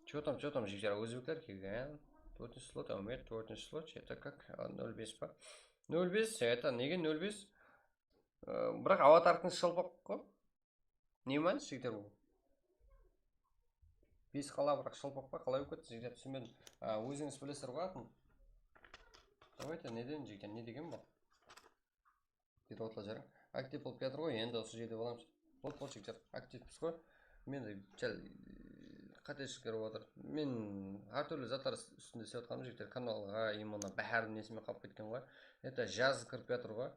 Чё там, чё там, jigitler, ózbekler kelgen. Tórtinshi slot, Áwmet, tórtinshi slot, это как, a, nol bes pa? Nol bes, это nege nol bes? E, biraq avatardıń shılpıq ǵoy. Ne mán, jigitler, bul? Bes qala, biraq shılpıq pa? Qalay bolıp ketti, jigitler, túsinbedim. A, ózińiz bilesizler ǵoy atın. Давайте, neden, jigitler, ne degen bul? Ketip atla jarıń. Aktiv bolıp kiyatır ǵoy, endi usı jerde bolamız. Boldı, boldı, jigitler, aktivpiz ǵoy. Men de sál qáteleshiklер bolıp atır. Men hár túrli zatlar ústinde islep atqanım, jigitler, kanalǵa, именно, báhárdiń nesime qalıp ketken ǵoy. Это jaz kirip kiyatır ǵoy.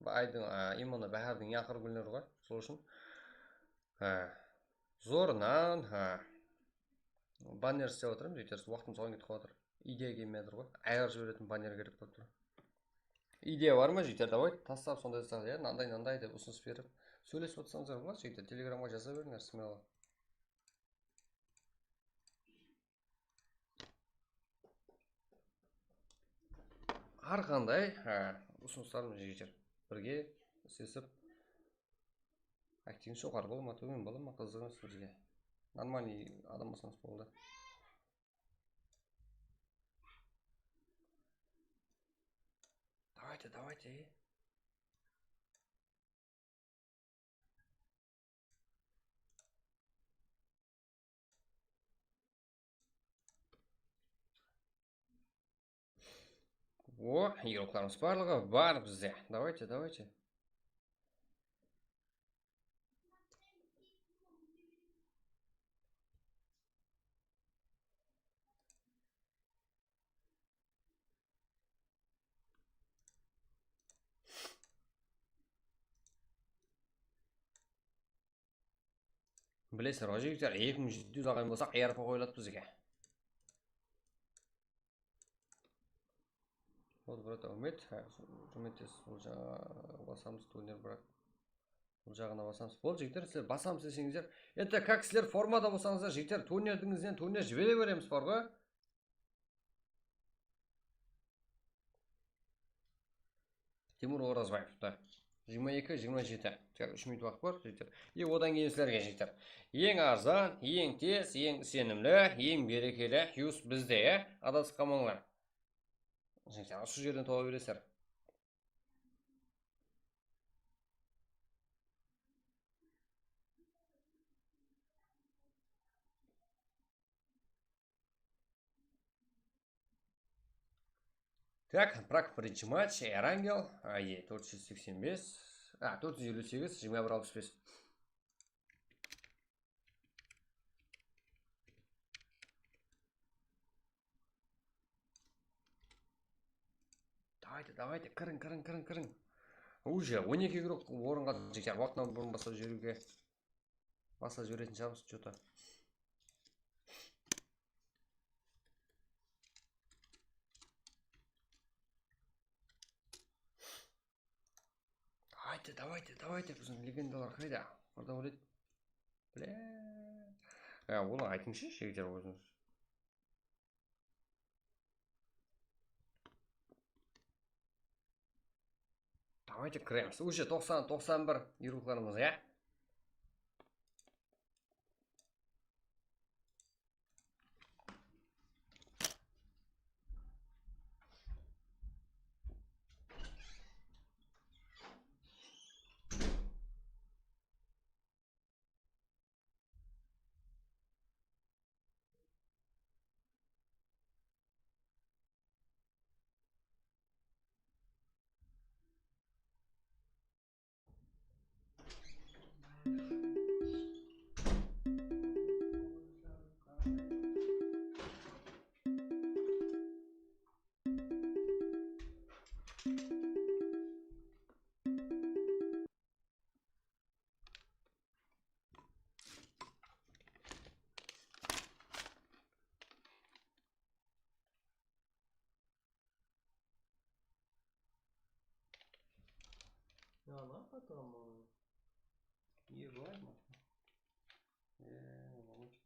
Bul aydıń, a, именно, báhárdiń eń aqırǵı kúnleri ǵoy. Sol ushın, a, zorınan, a, banner islep atırman, jigitler, waqtım soǵan ketip qalıp atır. Ideya kelmey atır ǵoy. Ayırıp jiberetin banner kerek bolıp tur. Ideya bar ma, jigitler? Давай, taslap sonday zat, ya, mınanday, mınanday dep usınıs berip, sóylesip atsańızlar boladı, jigitler. Telegramǵa jaza berińler, смело. Hár qanday, há, usınıslarımız jeter. Birge islesip, aktivińiz joqarı bola ma, tómen bola ma, qızıǵıńız bizge. Нормальный adam bolsańız boldı. Давайте, давайте. O, игрокlarımız barlıǵı bar bizde. Давайте, давайте. Bilesizler ǵoy, jigitler, eki mıń jeti júz aǵayın bolsaq, R P qoyıladı bizge. Boldı, brat, Áwmet. Há, Áwmet, bul jaǵa basamız, turner, brat. Bul jaǵına basamız. Boldı, jigitler, sizler basamız deseńizler. Это как sizler formada bolsańızlar, jigitler, turnerdiń izinen turner jibere beremiz, bar ǵoy. Timur Orazbaev, da. Jigirma eki, jigirma jeti. Tek úsh minut waqıt bar, jigitler. E, odan keyin sizlerge, jigitler. Eń arzan, eń tez, eń isenimli, eń berekeli yus bizde, ya. Adasıp qalmańlar. Jigitler, usı jerden tawıp beresizler. Так, Prag birinshi match, Erangel, aye, tórt júz seksen bes, A, tórt júz eliw segiz, jigirma bir alpıs bes. Давайте, давайте, kiriń, kiriń, kiriń, kiriń. Уже on eki igrok orınǵa jigitler, waqtınan burın baslap jiberiwge. Baslap jiberetin shıǵarmız, что-то. Давайте, давайте, давайте, biziń legendalar qayda? Qurda óledi. Блядь. Ya, olar aytıńshı, jigitler, ózińiz. Давайте kiremiz. Уже toqsan, toqsan bir igroklarımız, ya? Ya, ne yapatırım onı? Niye bılayma? Eee, babacık.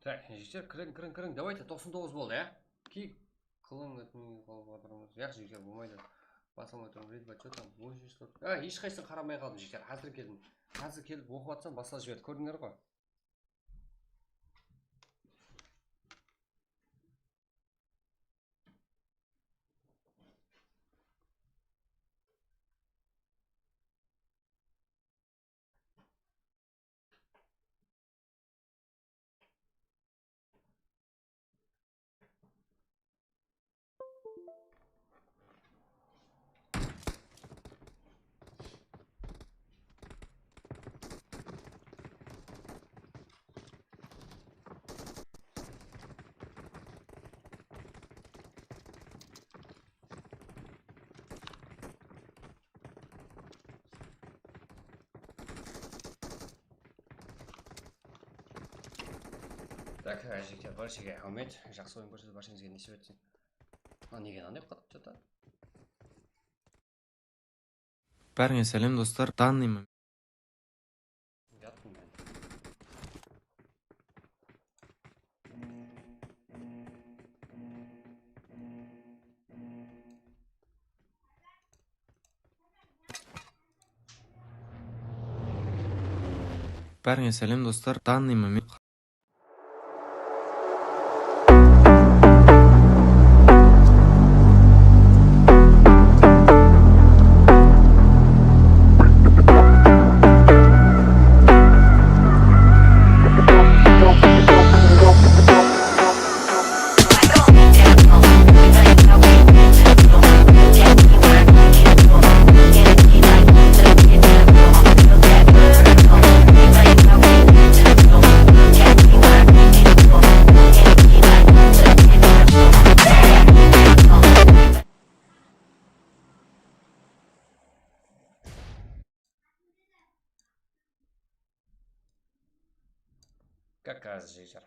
Tak, jigitler, kiriń, kiriń, kiriń. Давайте, toqsan toǵız boldı, ya? Kiyik qılıń etmey qalıp atırmız. Yaq, jigitler, bolmaydı. Basa almay turıń, Red Bot, что там? On úsh slot. A, hesh qaysısın qaramay qaldım, jigitler. Házir keldim. Házir kelip oqıp atsam, baslap jiberdi. Kórdińler ǵoy. Tak, jigitler, barshege áwmet, jaqsı oyın kórsetip, barsheńizge nesip etsin. Mına nege mınanday qılıp atır, что-то? Bárińe sálem, dostlar. Данный момент. Yattım men. Bárińe sálem, dostlar. Данный момент. Как раз, jigitler.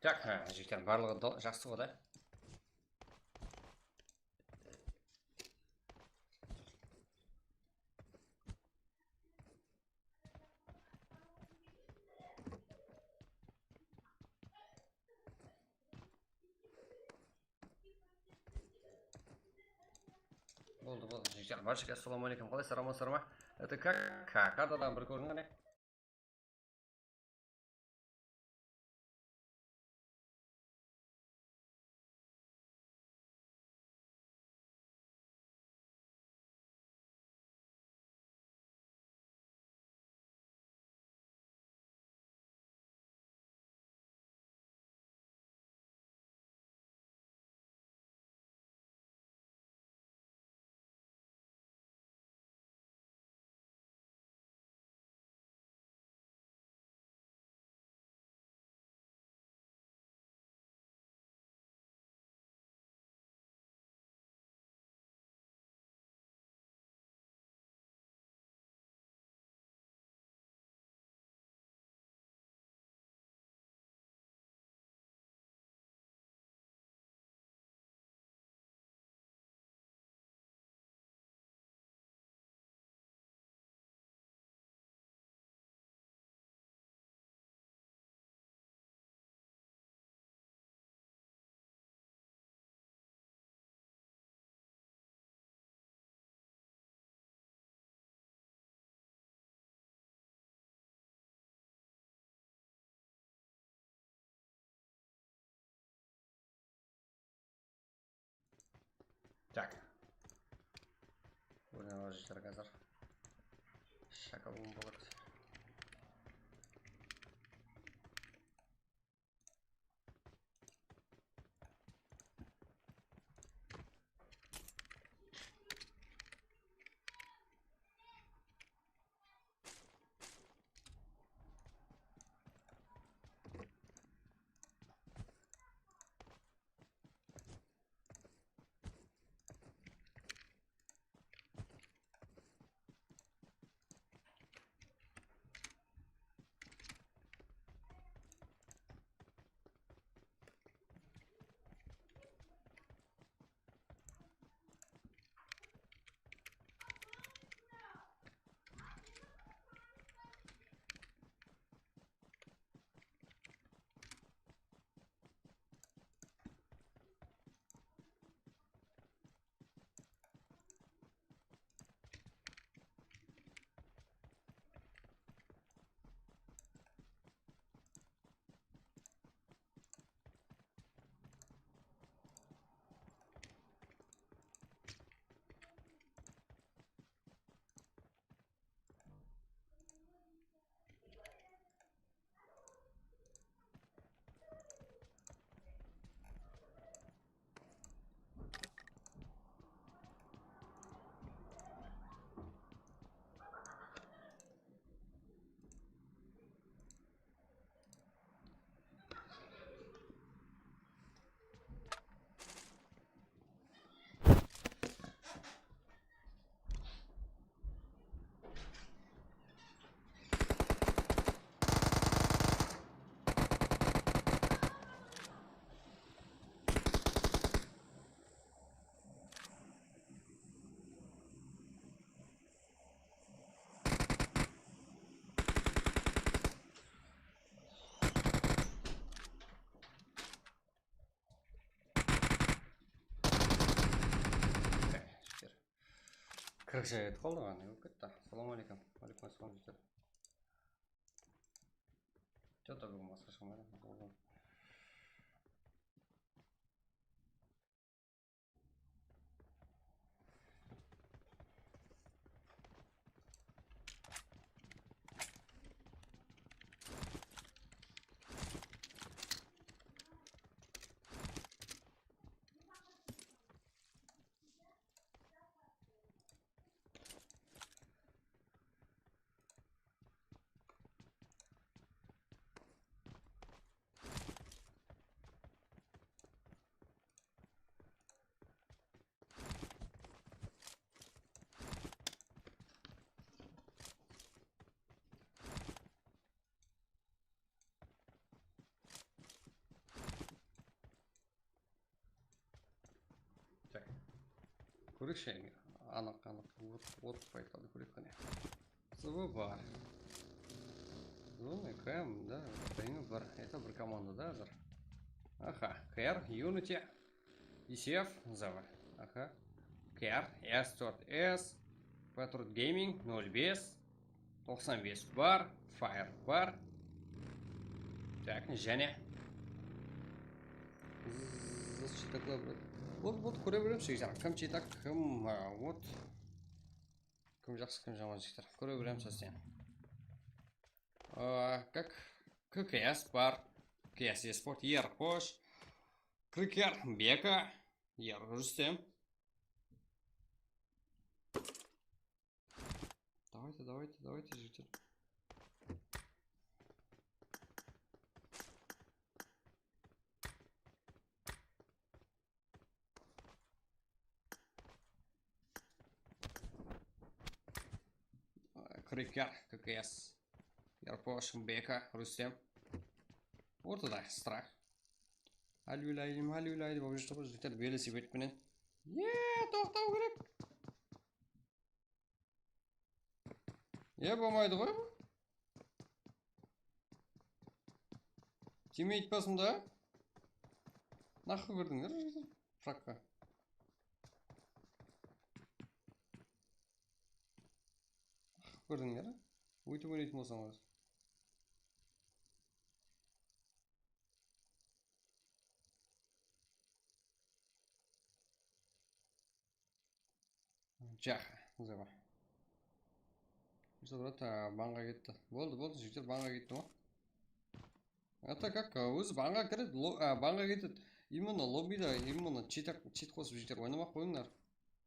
Tak, ha, jigitler, barlıǵı da jaqsı ǵo da. Boldı, boldı, jigitler, barshege assalamu aleykum, qalaysızlar, amansızlar ma? Это как, как, qartadan bir kóriń, qáne. Tak. Oynap alajaqlar házir. Shaka bombalar. Kirip ketip qaldı ǵana, ne bolıp ketti? Assalawma aleykum. Aleykum assalam, jigitler. Что-то búgin basqa shıqpaydı. Tak. Kóreyikshi, anıq, anıq, ot, ot paydalı kóreyik qáne. Zıvı bar. Zıvı, K M, da, Ring bir. Это bir komandada házir. Aha, K R, Unity, E C F, Zıvı. Aha. K R, S tórt S, Patriot Gaming, nol bes. Toqsan bes bar, Fire bar. Tak, jáne. Zzz, chetaklar. Bot, bot, kóre beremiz, jigitler. Kim chetak, kim, a, ot. Kim jaqsı, kim jaman, jigitler. Kóre beremiz sásten. A, kak, K K S bar. K K S Esport, Erposh. Kriker, Beka. Yer, Rustem. Давайте, давайте, давайте, jigitler. Kriker, K K S. Erposh, Beka, Rustem. Ortada Strah. Háliyul aydım, háliyul aydım, bolıp júr ǵoy, jigitler, velosiped penen. Ye, toqtaw kerek. E, bolmaydı ǵoy bul. Tiymeydi basımda. Naqı kirdińler, frakka. Naqı kirdińler. Óytip oynaytın bolsańız. Jaxa, zaba. Brat, a, banǵa ketti. Boldı, boldı, jigitler, banǵa ketti ma? Это как, a, ózi banǵa kiredi, lo-, a, banǵa ketedi. Именно lobbida, именно чит, чит qosıp jigitler, oynamaq qoyıńlar.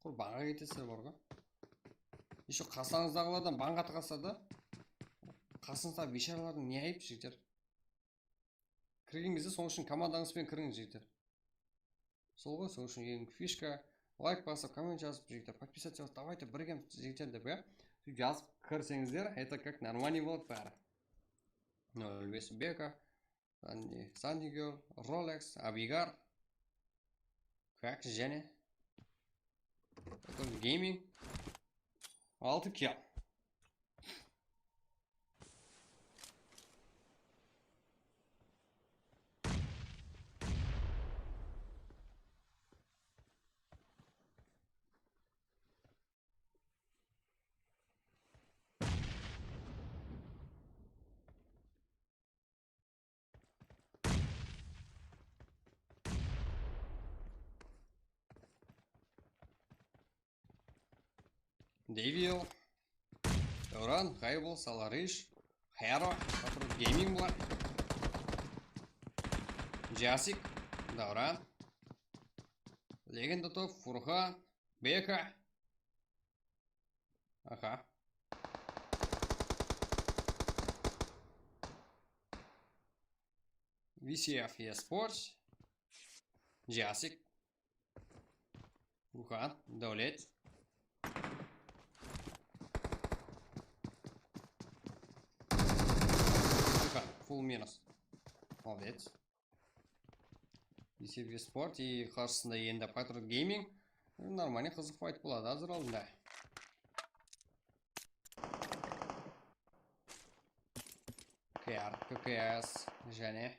Qur banǵa ketesizler bar ǵoy. Еще qasańızdaǵılardan banǵa tıǵasa da, qasıńızdaǵı biysharalardıń ne ayıp, jigitler? Kirgen gezde sonıń ushın komandańız benen kiriń, jigitler. Sol ǵoy, sol ushın eń fishka. Layk basıp, komment jazıp, jigitler, подписаться, давайте birgemiz, jigitler, dep, ya. Sóytip jazıp kirseńizler, это как нормальный boladı bári. Nol bes Beka, Sandy, Sandy Girl, Rolex, Abigar. Как, jáne? Gaming. Altı kill. Devil, Davran, Ǵaybıl, Salarish, Hero, Patrul Gaming bar. Jasik, Davran, Legenda Top, Furxan, Beka. Aha. V C F eSports, Jasik, Furxan, Dáwlet. Furxan, full minus. Молодец. V C F eSport и qarshısında endi Patriot Gaming. Нормальный qızıq fight boladı házir aldında. K R, K K S, jáne.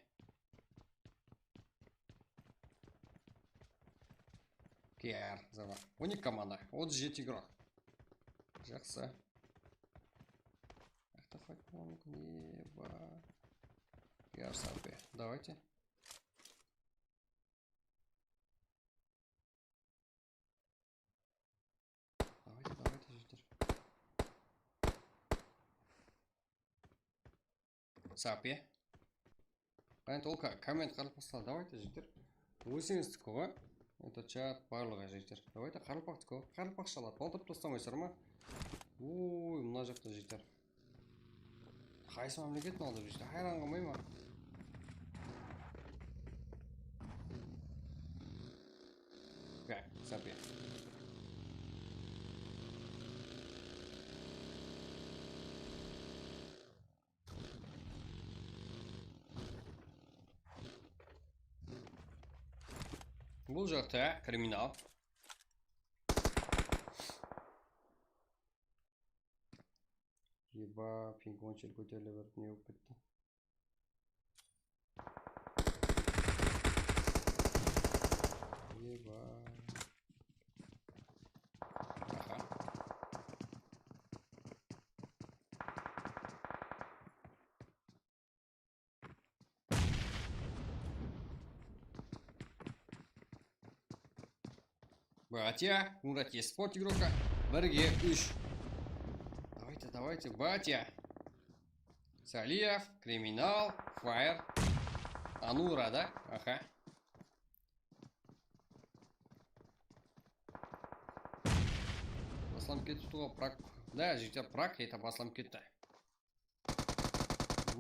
K R, zaba. On eki komanda, otız jeti igrok. Jaqsı. Aqta fight bolıwı múmkin, eba. K R, Sapi. Давайте. Давайте, давайте, jigitler. Sapi. Qáne, tolka, komment qaraqalpaqshalar, давайте, jigitler. Ózińizdiki ǵoy. Это chat barlıǵı, jigitler. Давайте, qaraqalpaqtiki ǵoy. Qaraqalpaqshalar, toltırıp taslamaysızlar ma? Oy, mına jaqta, jigitler. Qaysı mámleket mınaw dep júrse, hayran qalmayman. Gá, Sapi. Bul jaqta kriminal. Eba, pingpong shel kóterile berip ne bolıp ketti? Eba. Aha. Батя, Мурат eSport игрока. Birge úsh. Давайте, давайте, батя. Saliyev, Kriminal, Fire. Anura, da? Aha. Baslanıp ketti ǵoy, Prag. Da, jigitler, Prag, это baslanıp ketti.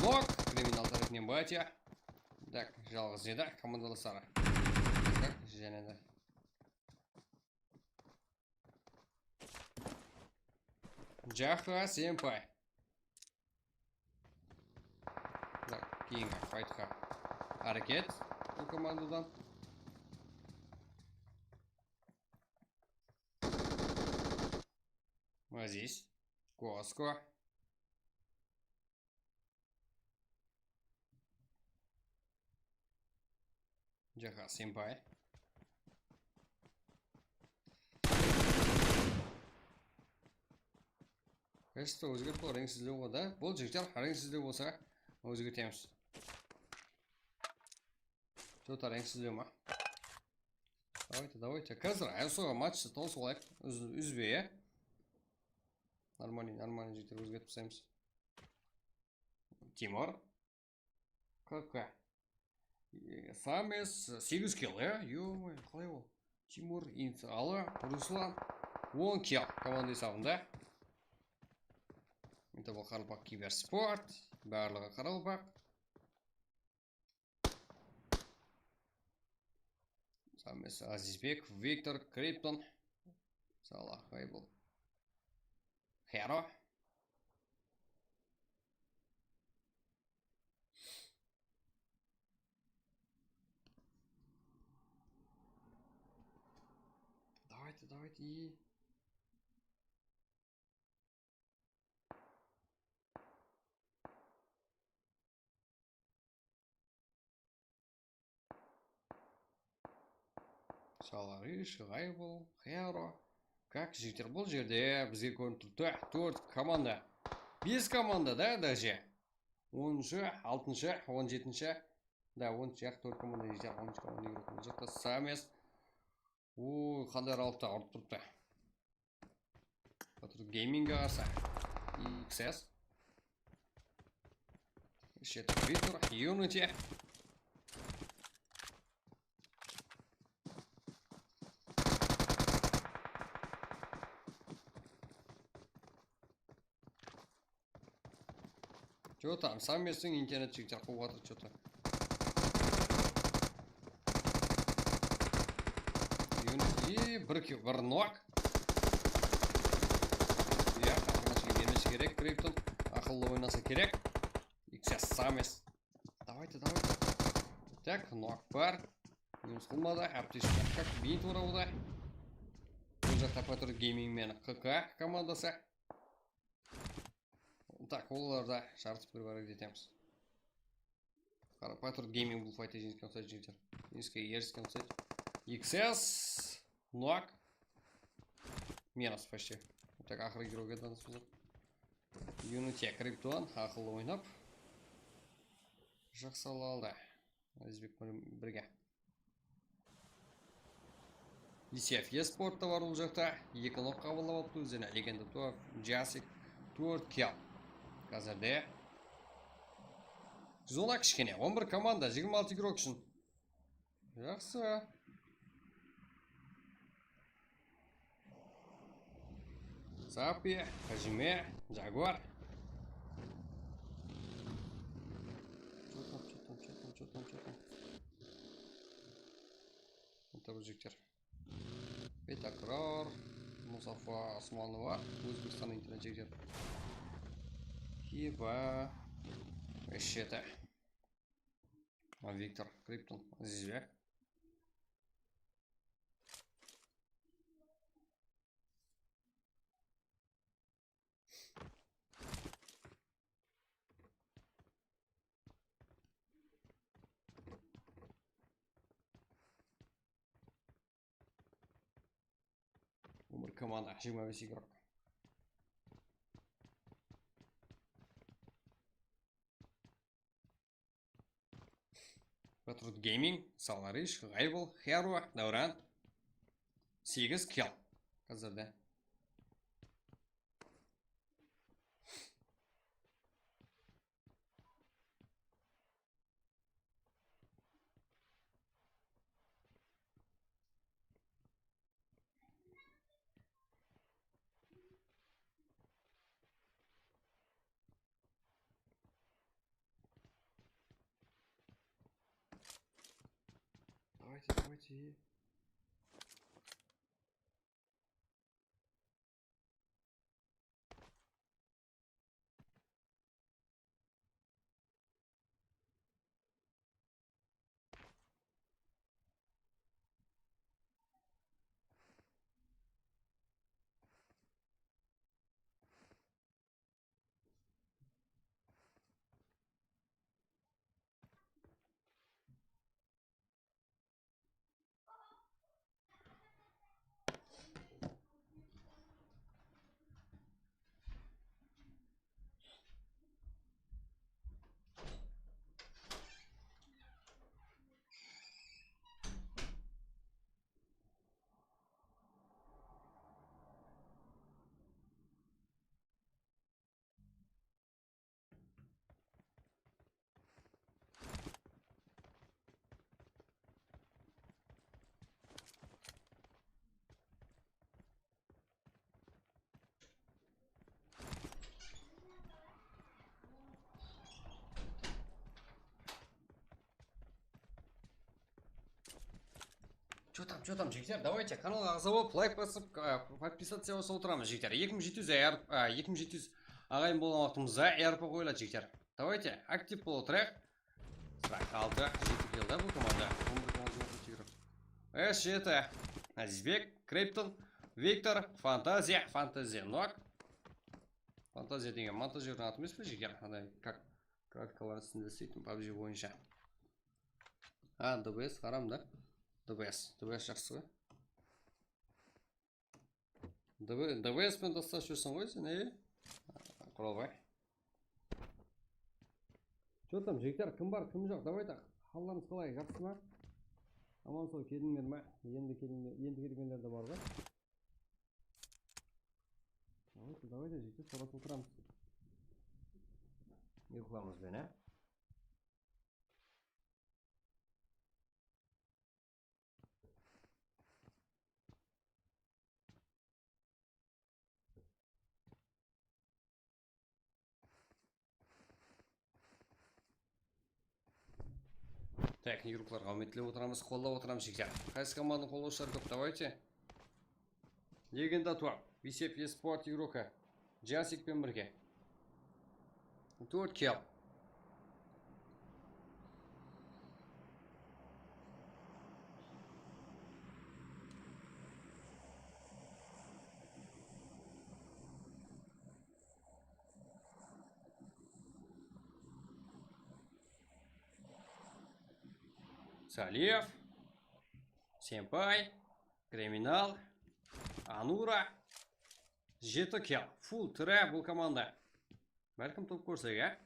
Nok, Kriminal tárepinen Batya. Так, jalǵız edi, komandalasları. Так, jáne de. Jaxa senpay. Так, keyingi faytqa háreket bul komandadan. Aziz, Kosko. Jaxa senpay. Kashta ózgerip qoy, rengsizlew ǵoy da. Bul jigitler rengsizlew bolsa ózgertemiz. Что-то rengsizlew ma? Давайте, давайте. Házir, ayırsoǵa matchtı tawsıp alayıq. Úz-, úzbey, ya. Нормальный, нормальный jigitler, ózgertip taslaymız. Timur. K K. E, Sames segiz kill, ya? Yo-moyo, qalay ol? Timur, Insalı, Ruslan. On kill komanda esabında. Mında bul Qaraqalpaq Kibersport, barlıǵı Qaraqalpaq. Sames, Azizbek, Viktor, Kripton, Salah, Haybil, Hero. Давайте, давайте, и Salarish, Ǵaybıl, Xero. Kak, jigitler, bul jerde bizge kórinip turıptı tórt komanda. Bes komanda da, daje. Onınshı, altınshı, on jetinshi. Da, onınshı, yaq, tórt komanda, jigitler, onınshı komanda, jigitler. Bul jaqta Sames. Uy, qanday raundta urıp turıptı. Patriot Gamingge qarsı. X S. Shete Victor, Unity. Чё там, Samesniń internet jigitler quwıp atır, чё-то. Unity, bir ki-, bir nok. Ya, aqıllı bermesi kerek, Kripton. Aqıllı oynasa kerek. X S Sames. Давайте, давайте. Так, nok bar. Minus qılmadı. Aptishka, как бит urawda. Bul jaqta Patriot Gaming menen K K komandası. Так, olarda jartıp bir barıp etemiz. Qara, Patriot Gaming bul faytta jeńisken uqsaydı, jigitler. Jeńiske erisken uqsaydı. X S, nok. Minus почти. Так, aqırǵı girewge danıspız. Unity, Kripton, aqıllı oynap. Jaqsı ala aldı. Ózbek penen birge. Isef esportta bar bul jaqta. Eki nok qabıllap alıptı ózine. Legenda Tuaf, Jasik, tórt kill. Házirde zona kishkene. On bir komanda, jigirma altı igrok ushın. Jaqsı. Zapi, Hajime, Jaguar. Чё там, чё там, чё там, чё там, чё там? Mında bul jigitler. Betakrar, Musafa Osmanova, Ózbekstan internet jigitler. Hiba. Shete. A, Viktor, Kripton, Aziz be? On bir komanda, jigirma bes igrok. Patriot Gaming, Salarish, Ǵaybıl, Hero, Davran. Segiz kill. Házirde. Давайте, давайте. Чё там, чё там, jigitler? Давайте, kanalǵa aǵza bolıp, layk basıp, a, podpisatsiya bolıp otıramız, jigitler. Eki mıń jeti júz ayar, a, eki mıń jeti júz aǵayin bolǵan waqtımızda ayarpa qoyıladı, jigitler. Давайте, aktiv bolıp otırayıq. Qırq altı, jeti kill da bul komanda. On bir komanda júz otız jeti. S jeti. Azizbek, Kripton, Viktor, Fantaziya, Fantaziya, Nok. Fantaziya degen montajyordıń atı emes pe, jigitler? Anday, как, kratkalar ústinde isleytin, PUBG boyınsha. A, DBS haram da. DBS, DBS jaqsı ǵoy. DB, DBS penen taslap júrseń ǵoy sen, e? Quralbay. Чё там, jigitler, kim bar, kim joq? Давайте, hallarıńız qalay, jaqsı ma? Aman sol kelińler ma? Endi kelińler, endi kelgenler de bar ǵoy. Давайте, давайте, jigitler, sorasıp otıramız. Uyqılamız benen. Tak, игрокlarǵa úmitlep otıramız, qollap otıramız, jigitler. Qaysı komandanıń qollawshıları kóp, давайте. Legenda top, Bicep Esport игроka. Jasik penen birge. Tórt kill. Saliyev, Senpay, Kriminal, Anura, jeti kill. Full tire bul komanda. Bálkim top kórsek, á?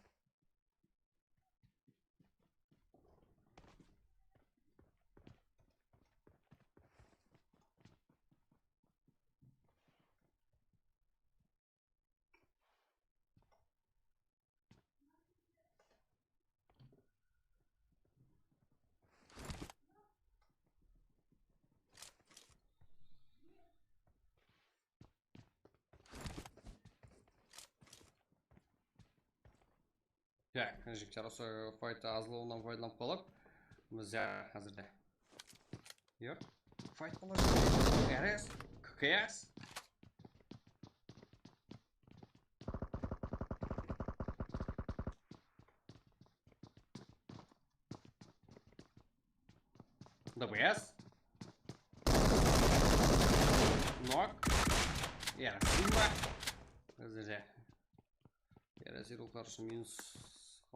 Ya, jigitler, usı fayttı azlıǵınan paydalanıp qalıq. Biz ya házirde. Yoq. Fayt bolar. R S, K K S. D B S. Nok. Yaratırsın ba? Házirde. Yaratırsın, ruxlar ushın minus.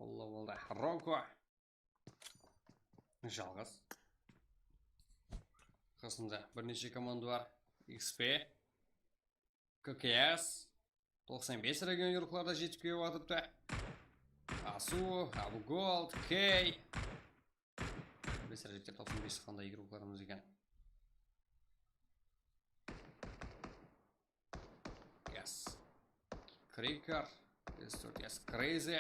Allah Allah. Roko. Jalǵız. Qasımda bir neshe komanda bar. X P. K K S. Toqsan bes region yurıqlarda jetip kelip atırıptı. Asu, Abugold, Key. Biz region toqsan bes qanday yurıqlarımız eken. Yes. Kriker. S dört, yes. Crazy.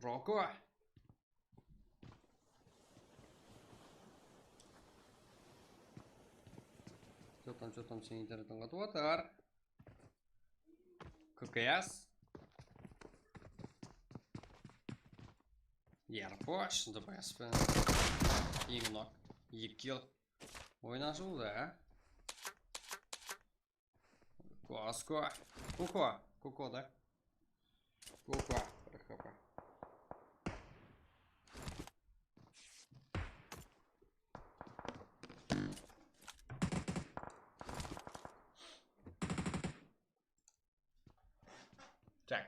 Roko. Что там, что там, sen internetiń qatıp atır. K K S. Yarposh, D B S penen. Eń nok. Eki kill. Oyın ashıldı, á? Kosko. Koko. Koko da. Koko. Bir K P. Tak.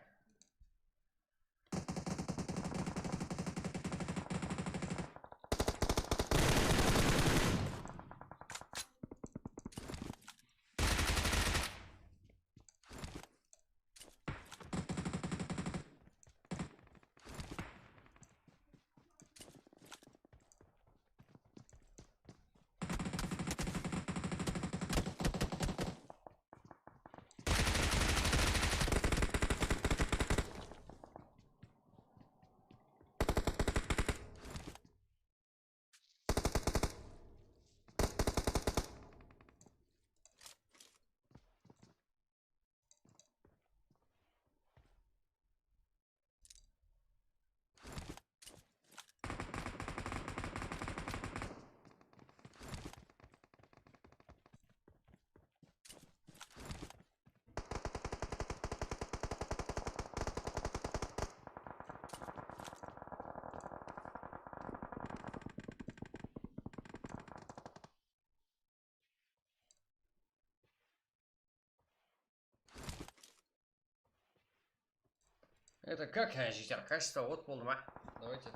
Это как, э, jigitler, качество ot boldı ma? Давайте.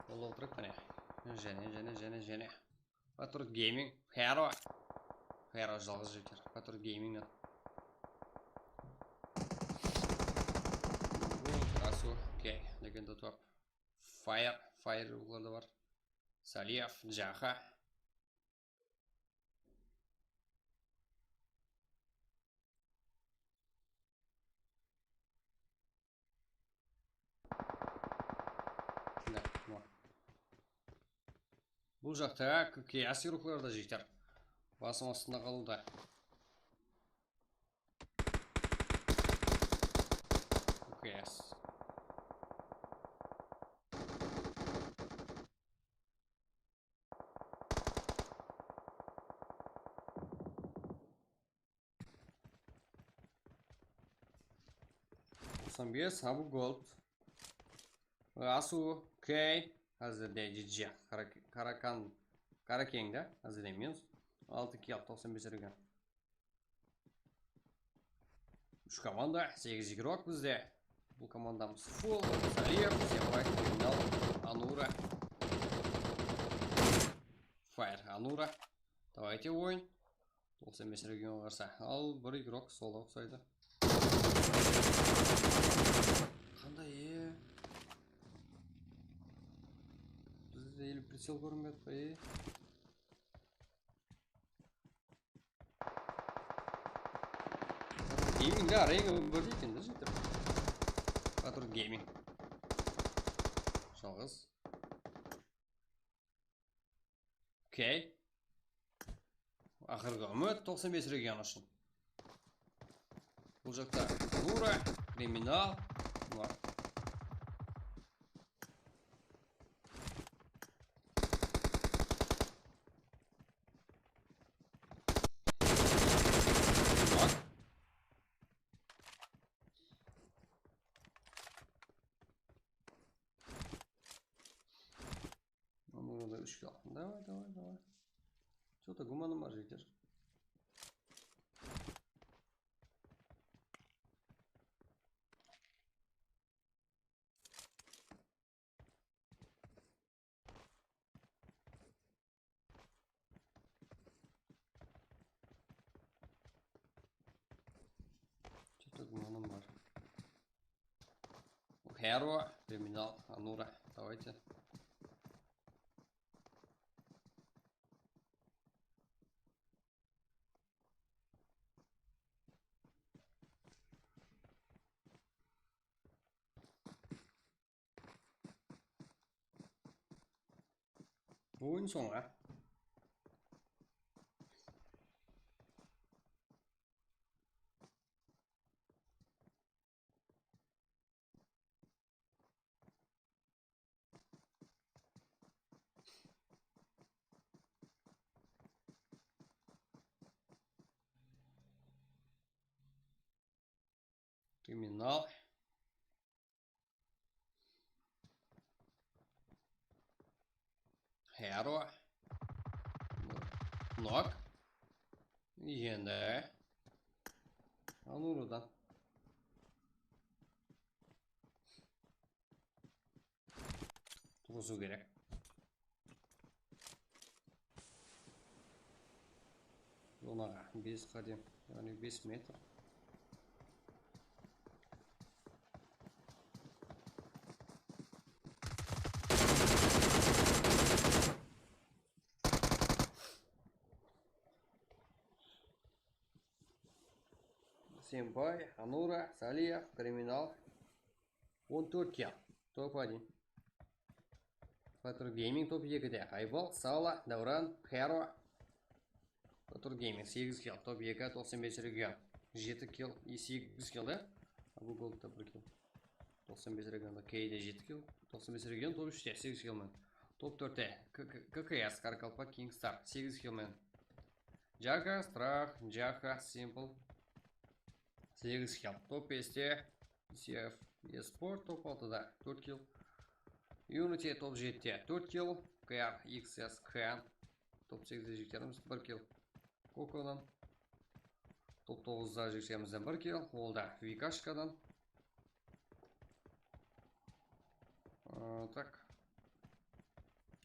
Boldı otırıp, mine. Jáne, jáne, jáne, jáne. Patriot Gaming, Hero. Hero jalǵız jigitler. Patriot Gaming. Rasu, okey. Legenda top. Fire, Fire ruxları da bar. Saliyev, Jaxa. Mine, mına. Bul jaqta K K S ruxları da jeter. Basım astında qalıwda. K K S. Toqsan bes, Abu Gold. Asu, Key. Házirde G G. Karakan, Karakeng da. Házirde minus. Altı kill, toqsan bes region. Úsh komanda, segiz igrok bizde. Bul komandamız full. Saliyev, Zebay, Kriminal, Anura. Fire, Anura. Давайте oyın. Toqsan bes region qarsa. Al, bir igrok solǵa uqsaydı. Qanday, e? Bizde ele прицел kórinbey atpa, e? Gaming da, reying bir eken da, jigitler. Patriot Gaming. Jalǵız. Okey. Aqırǵı úmit toqsan bes region ushın. Bul jaqta Anura, Kriminal. Bular. Bak. Anura da úsh kaldı. Davay, davay, davay. Что-то gumanım bar, jigitler. Что-то gumanım bar. Hero, Kriminal, Anura. Давайте. Oyın sońı. Kriminal. Hero. Nok. Endi. Anuradan. Turǵızıw kerek. Zonaǵa bes qádem, yaǵnıy bes metr. Senbay, Anura, Saliyev, Kriminal. On tórt kill. Top один. Patriot Gaming top ekide. Aybal, Sala, Davran, Hero. Patriot Gaming segiz kill. Top eki, toqsan bes region. Jeti kill, e, segiz kill da. Abu Goldta bir kill. Toqsan bes regionda Keyde jeti kill. Toqsan bes region top úshte segiz kill men. Top tórtte K K K K S, Qaraqalpaq Kingstar segiz kill men. Jaka, Strah, Jaka, Simple. Segiz kill. Top beste C F Esport, top altıda tórt kill. Unity top jetide tórt kill. K R X S Khan. Top segizde jigitlerimiz bir kill. Kokodan. Top toǵızda jigitlerimizden bir kill. Ol da Vikashkadan. Aa, tak.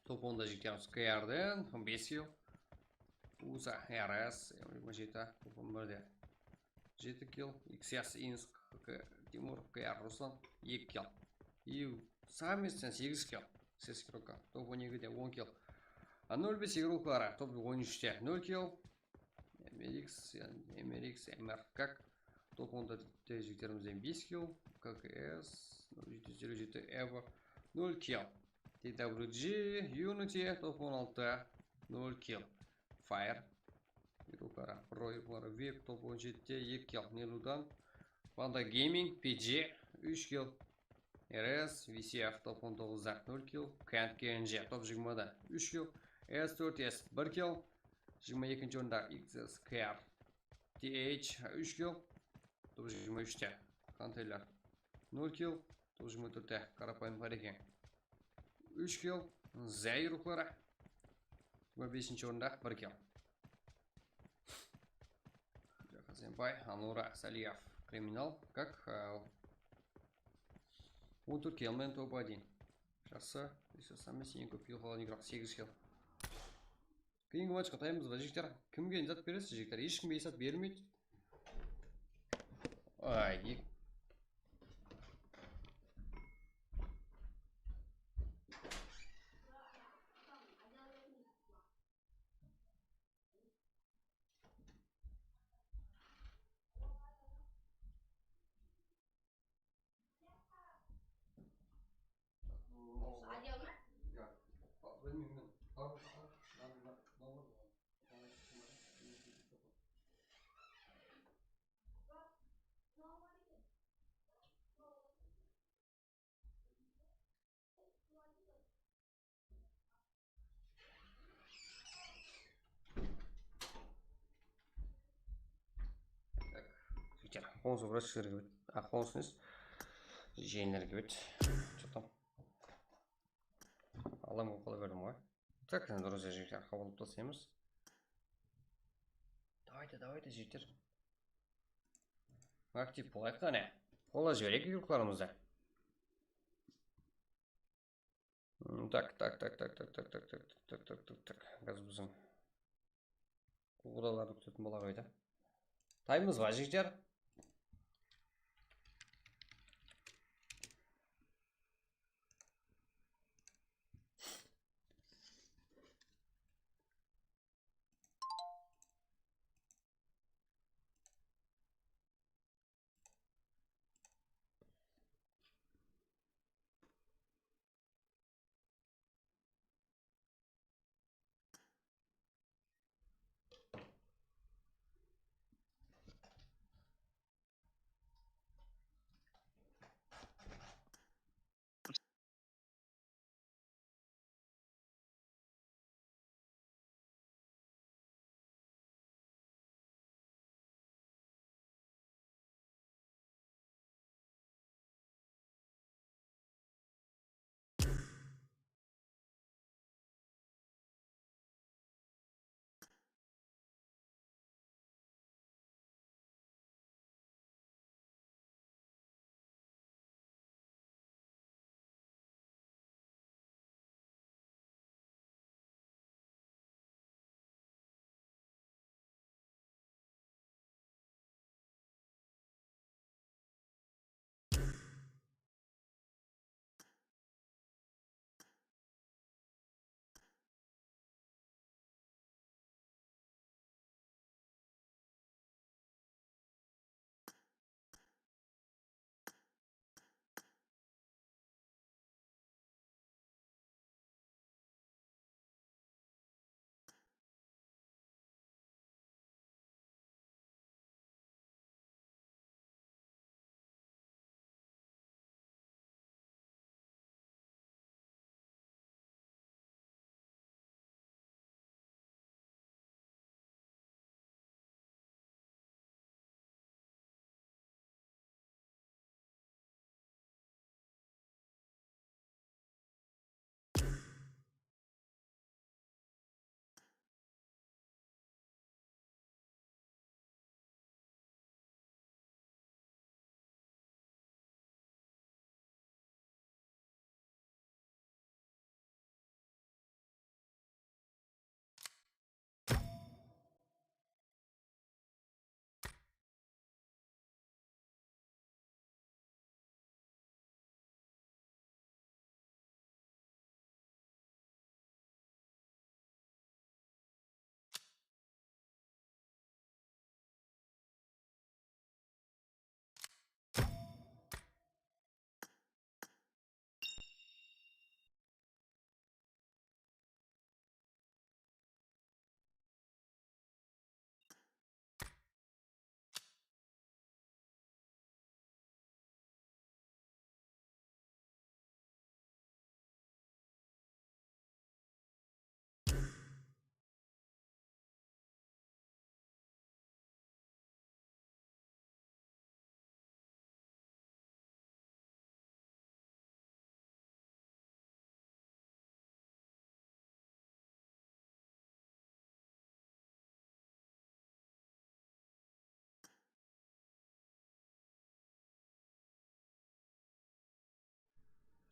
Top onda jigitlerimiz K R den bes kill. Uza R S jigirma jeti, top on birde jeti kill. X S Insk, Timur, K R Ruslan eki kill. Iu Sami sen segiz kill. Seskiroka, top on ekide on kill. A nol bes Evrokları, top on úshte nol kill. M R X, yaǵnıy M R X, M R Kak. Top on dórtte jigitlerimizden bes kill. K K S, nol jeti júz elliw jeti Evo, nol kill. T W G, Unity, top on altıda nol kill. Fire. Evrokları, Pro Evrokları, Vek, top on jetide eki kill. Neludan. Panda Gaming, P G, úsh kill. R S, V C F, top on toǵızda nol kill. Kent K N G, top jigirmada úsh kill. S tórt S, bir kill. Jigirma ekinshi orında X S K R T H, úsh kill. Top jigirma úshte Konteyner, nol kill. Top jigirma tórtte Qarapayım Qareken, úsh kill. Zair Ruxları jigirma besinshi orında, bir kill. Hasenbay, Anura, Saliyev, Kriminal, kak, e, on tórt kill menen top один. Jaqsı. Esa Sami sen kóp kill qaladı, Igraq, segiz kill. Keyingi matchqa tayaymız ba, jigitler? Kimge zat beresiz, jigitler? Hesh kimge esap berilmeydi. Ay, ek- Tak, jigitler, qońsı vrachlarga bet. A, qońsı emes. Jiyenlerge bet. Что там? Allam qılıp qola berdim ǵoy. Так, endi, друзья, jigitler, qabıllap taslaymız. Давайте, давайте, jigitler. Aktiv bolayıq, qáne. Qollap jibereyik yurtlarımızdı. Hmm, tak, tak, tak. Házir biziń qudalardı kútetin bola qoydı. Taymız ba, jigitler?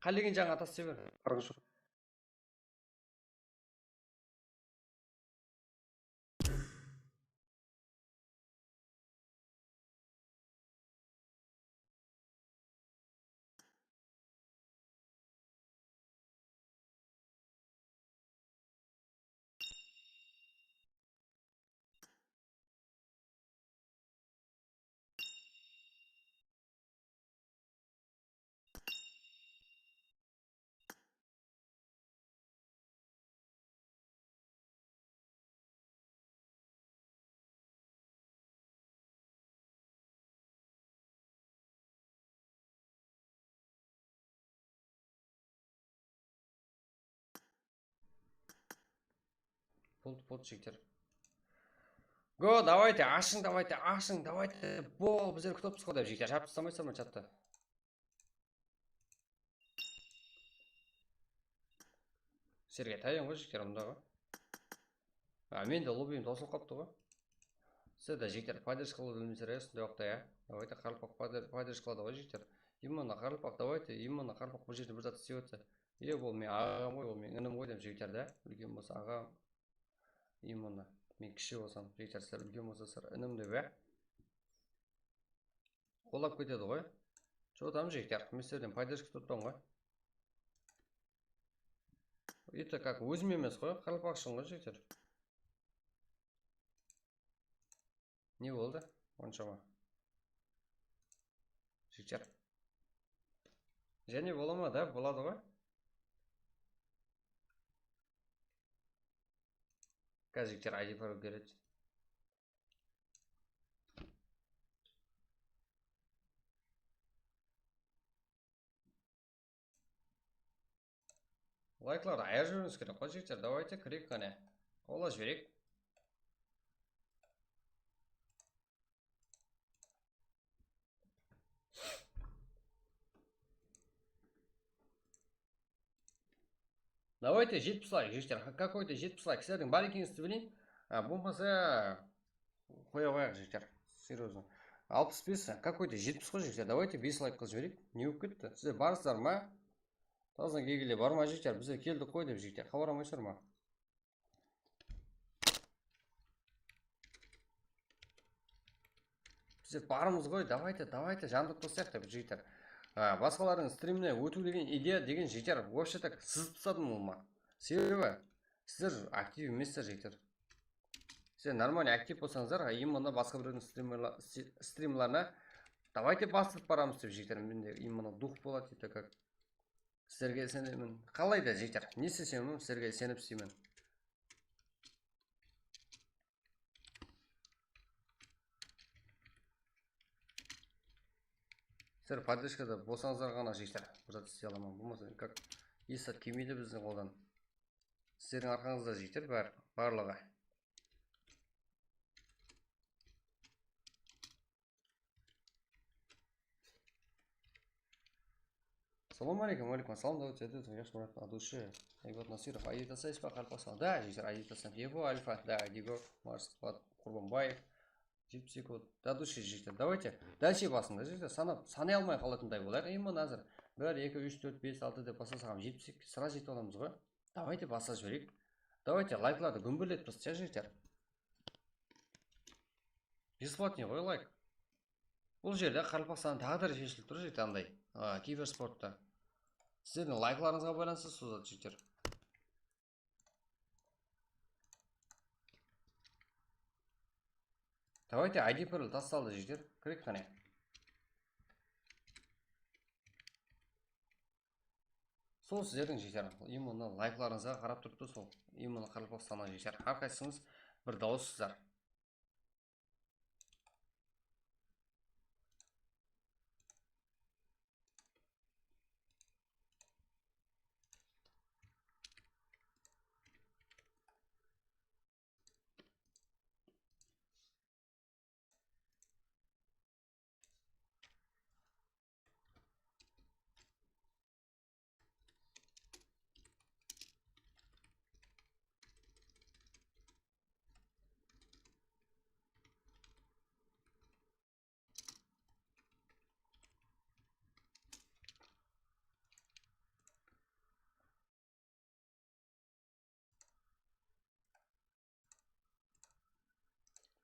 Qálegen jaǵına taslay ber. Qırıq júr. Boldı, boldı, jigitler. Go, давайте, ashıń, давайте, ashıń, давайте. Bol, bizler kútip atırmız ǵoy, dep, jigitler. Jabıp taslamay turma chattı. Sizlerge tayın ǵoy, jigitler, mında ǵoy. A, men de lobbim tawsılıp qaptı ǵoy. Sizler de, jigitler, podderjka qılıp bilmesizler, ya, usınday waqıtta, ya. Давайте, qaraqalpaq podder-, podderjka qıladı ǵoy, jigitler. Именно qaraqalpaq, давайте, именно qaraqalpaq bir jerde bir zat islep atsa. Ие, ol men aǵam ǵoy, ol men inim ǵoy, dep, jigitler, da. Úlken bolsa aǵam, именно. Men kishi bolsam, jigitler, sizler úlken bolsa, sizler inim dep, ya. Qollap ketedi ǵoy. Что там, jigitler? Men sizlerden podderjka tutpan ǵoy. Это как, ózim emes ǵoy, qaraqalpaqshın ǵoy, jigitler. Ne boldı? Onsha ma? Jigitler. Jáne bola ma? Da, boladı ǵoy. Házir jigitler I D parol beredi. Layklardı ayırıp jiberiwimiz kerek ǵoy, jigitler. Давайте, kireyik qáne. Qollap jibereyik. Давайте, jetpis layk, jigitler. Какой-то jetpis layk. Sizlerdiń bar ekenińizdi bileyin. A, bolmasa, qoya qoyayıq, jigitler. Серьёзно. Alpıs bes, какой-то jetpis ǵoy, jigitler. Давайте, bes layk qılıp jibereyik. Ne bolıp ketti? Sizler barsızlar ma? Tazdan kelgenler bar ma, jigitler? Bizler keldik ǵoy dep, jigitler. Xabar almaysızlar ma? Bizler barmız ǵoy, давайте, давайте, jandırıp taslayıq dep, jigitler. A, basqalardıń strimine ótiw degen ideya degen, jigitler, вообще так sızıp tasladım ol ma. Sebebi sizler aktiv emessizler, jigitler. Sizler нормальный aktiv bolsańızlar, именно basqa birewdiń strimla-, si-, strimlarına давайте bastırıp baramız dep, jigitler. Mende именно дух boladı, это как Sizlerge isenemen. Qalay da, jigitler? Ne istesem, sizlerge isenip isteymen. Sizler podderjkada bolsańızlar ǵana, jigitler, bir zat istey alaman. Bolmasa, как, esh zat kelmeydi bizdiń qoldan. Sizlerdiń arqańızda, jigitler, bar, barlıǵı. Assalamu aleykum, aleykum assalam, давайте, это, это, yaxshi, Murat, от души. Egor Nasirov, I D taslaysız ba, qaraqalpaqstan? Да, jigitler, I D taslayman. Evo, Alfa, да, Egor, Marsquad, Qurbanbaev, jetpis eki, от души, jigitler. Давайте, дальше basıńda, jigitler, sanap, sanay almay qalatınday bolayıq. Endi mına házir bir, eki, úsh, tórt, bes, altı dep baslasań, jetpis eki, сразу jetip alamız ǵoy. Давайте, baslap jibereyik. Давайте, layklardı gúmberletip taslayıq, jigitler. Бесплатный ǵoy layk. Bul jerde qaraqalpaqstanıń táǵdiri sheshilip tur, jigitler, anday, a, kibersportta. Sizlerdiń layklarıńızǵa baylanıslı sol zat, jigitler. Давайте, I D parol tastaldı, jigitler. Kireyik qáne. Sol sizlerdiń, jigitler, именно layklarıńızǵa qarap turıptı sol. Именно qaraqalpaqstannan, jigitler. Hár qaysıńız bir dawıssızlar.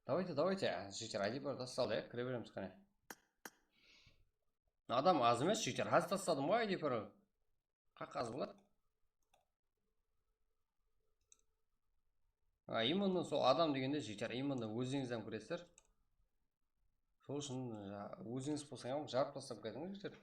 Давайте, давайте, jigitler, I D P tassaldı, ya, kire beremiz, qáne. Adam az emes, jigitler, házir tasladım ǵoy I D P. Qaq az boladı. A, именно sol adam degende, jigitler, именно ózińiz hám kiresiz. Sol ushın, ja-, ózińiz bolsań, jarıp taslap ketiń, jigitler.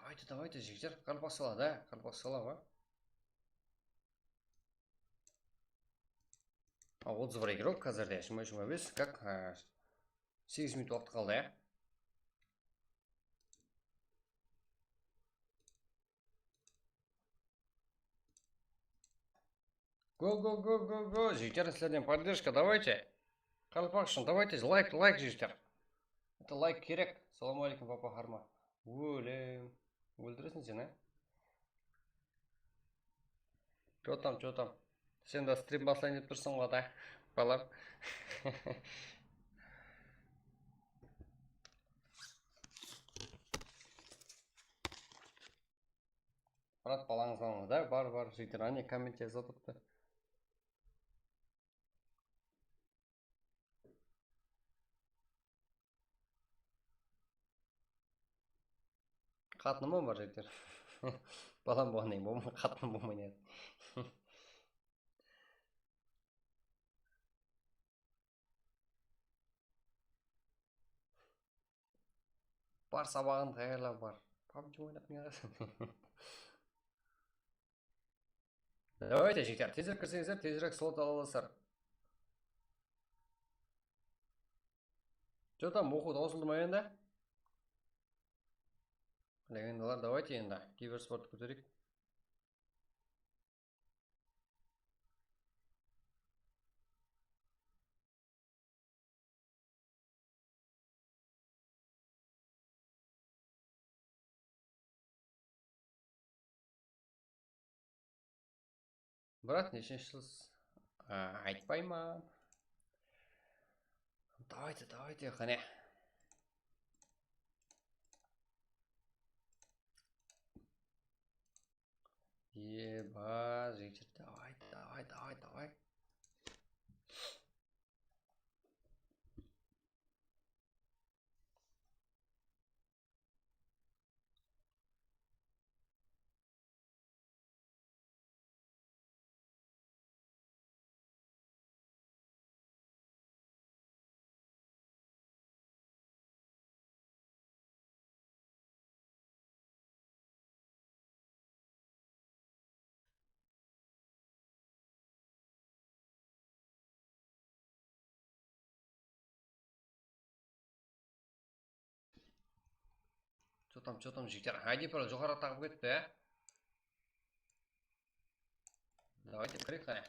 Давайте, давайте, jigitler, qaraqalpaqshalar, da, qaraqalpaqshalar ǵoy. A, otız bir игрок házirde, jigirma úsh, jigirma bes, как, a, segiz minut waqıt qaldı, ya. Go, go, go, go, go, jigitler, sizlerden поддержка, давайте. Qaraqalpaq ushın, давайте, лайк, лайк, jigitler. Это лайк kerek. Салам алейкум, папа Харма. Ólem. Óltireseń sen, á? Чё там, чё там? Sen de strim baslayın dep tursıń ǵo da, balam. Murat, balańız bar ma? Da, bar, bar, jigitler, áne, komment jazıp atırıptı. Qatınım bar, jigitler. Balam bolǵannan keyin bolmay, qatınım bolmay ne. Bar, sabaǵın tayarlaw bar. PUBG oynap ne qılasań? Давайте, jigitler, tezirek kirseńizler, tezirek slot ala alasızlar. Что там, oqıw tawsıldı ma endi? Legendalar, давайте endi, kibersporttı kótereyik. Brat, neshinshi jıl? A, aytpayman. Давайте, давайте, qáne. Eba, jigitler, давай, давай, давай, давай. Что там, что там, jigitler? Haydi, bir joqarı taqıp ketti, ya. Давайте, kireyik qáne.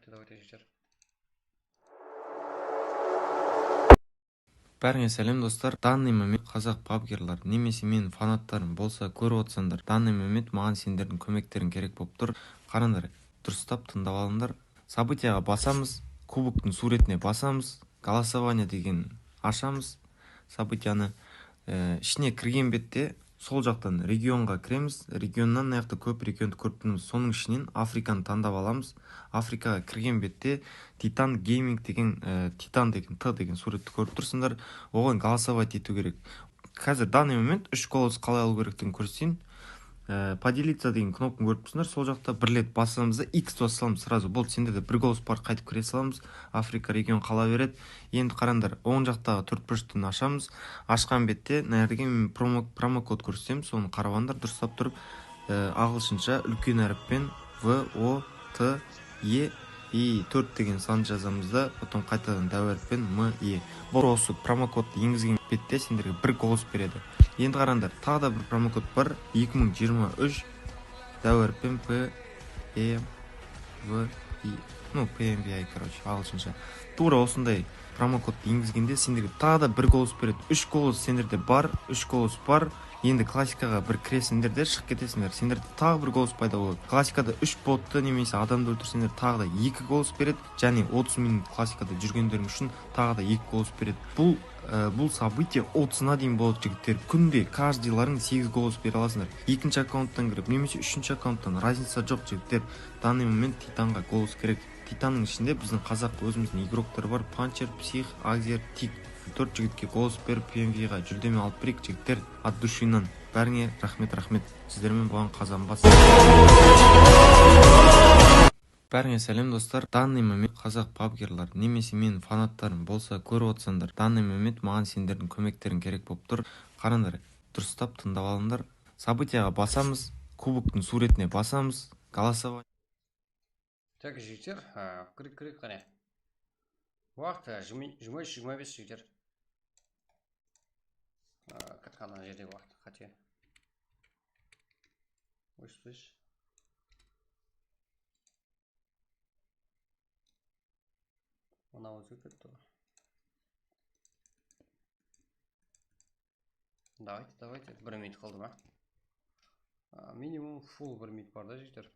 Давайте, jigitler. Bárińe sálem, dostlar. Данный момент qazaq pabgerlar nemese meniń fanatlarım bolsa kórip otsańlar, данный момент maǵan senderdiń kómekteriń kerek bolıp tur. Qarańlar, durıstap tıńdap alıńlar. Событияǵa basamız, kuboktıń súwretine basamız, голосование degen ashamız. Событиянı, e, ishine kirgen bette sol jaqtan regionǵa kiremiz. Regionnan mına jaqta kóp regiondı kórip turmız. Sonıń ishinen Afrikanı tańdap alamız. Afrikaǵa kirgen bette Titan Gaming degen, e, Titan degen T degen súwretti kórip tursızlar. Oǵan голосовать etiw kerek. Házir данный момент úsh golos qalay alıw kerekligin kórseteyin. E, поделиться degen knopkanı kórip tursızlar. Sol jaqta bir let basamız da, X basıp salamız srazu. Boldı, senderde bir golos bar, qaytıp kire salamız. Afrika region qala beredi. Endi qarańlar, oń jaqtaǵı tórtburıshtıń ashamız. Ashqan bette mına jerge men promo, promokod kórsetem, sonı qarap alıńlar, durıstap turıp, e, aǵılshınsha úlken hárippen V O T E i tórt degen sandı jazamız da, потом qaytadan dáw hárippen M E. Bul usı promokodtı engizgen bette senderge bir golos beredi. Endi qarańlar, taǵı da bir promokod bar, eki mıń jigirma úsh, dáw hárippen P M V I, ну, P M V I, короче, aǵılshınsha. Tuwra usınday promokodtı engizgende senderge taǵı da bir golos beredi. Úsh golos senlerde bar, úsh golos bar. Endi klassikaǵa bir kiresińler de, shıǵıp ketesińler. Senlerde taǵı bir golos payda boladı. Klassikada úsh bottı nemese adamdı óltirseńler, taǵı da eki golos beredi. Jáne otız minut klassikada júrgenleriń ushın taǵı da eki golos beredi. Bul, e, bul событие otızına deyin boladı, jigitler. Kúnde каждыйlarıń segiz golos bere alasızlar. Ekinshi akkaunttan kirip nemese úshinshi akkaunttan, разница joq, jigitler. Данный момент Titanǵa golos kerek. Titannıń ishinde biziń qazaq ózimizdiń igrokları bar. Pancher, Psix, Agzer, Tik. Tórt jigitke golos berip, P M V ǵa júldeme alıp bereyik, jigitler. От души-nan. Bárińe raxmet, raxmet. Sizlermen bolǵan Qazanbas. Bárińe sálem, dostlar. Данный момент qazaq pabgerlar nemese meniń fanatlarım bolsa kórip otsańlar, данный момент maǵan senderdiń kómekteriń kerek bolıp tur. Qarańlar, durıstap tıńdap alıńlar. Событияǵa basamız, kuboktıń súwretine basamız, голосование. Так, jigitler, a, kireyik, kireyik, qáne. Waqıt, a, jigirma, jigirma úsh, jigirma bes, jigitler. A, qatqan mına jerde waqıt, qáte. Óshpes. Mına ózgerip ketti ǵoy. Давайте, давайте, bir minut qaldı ma? A, minimum full bir minut bar da, jigitler.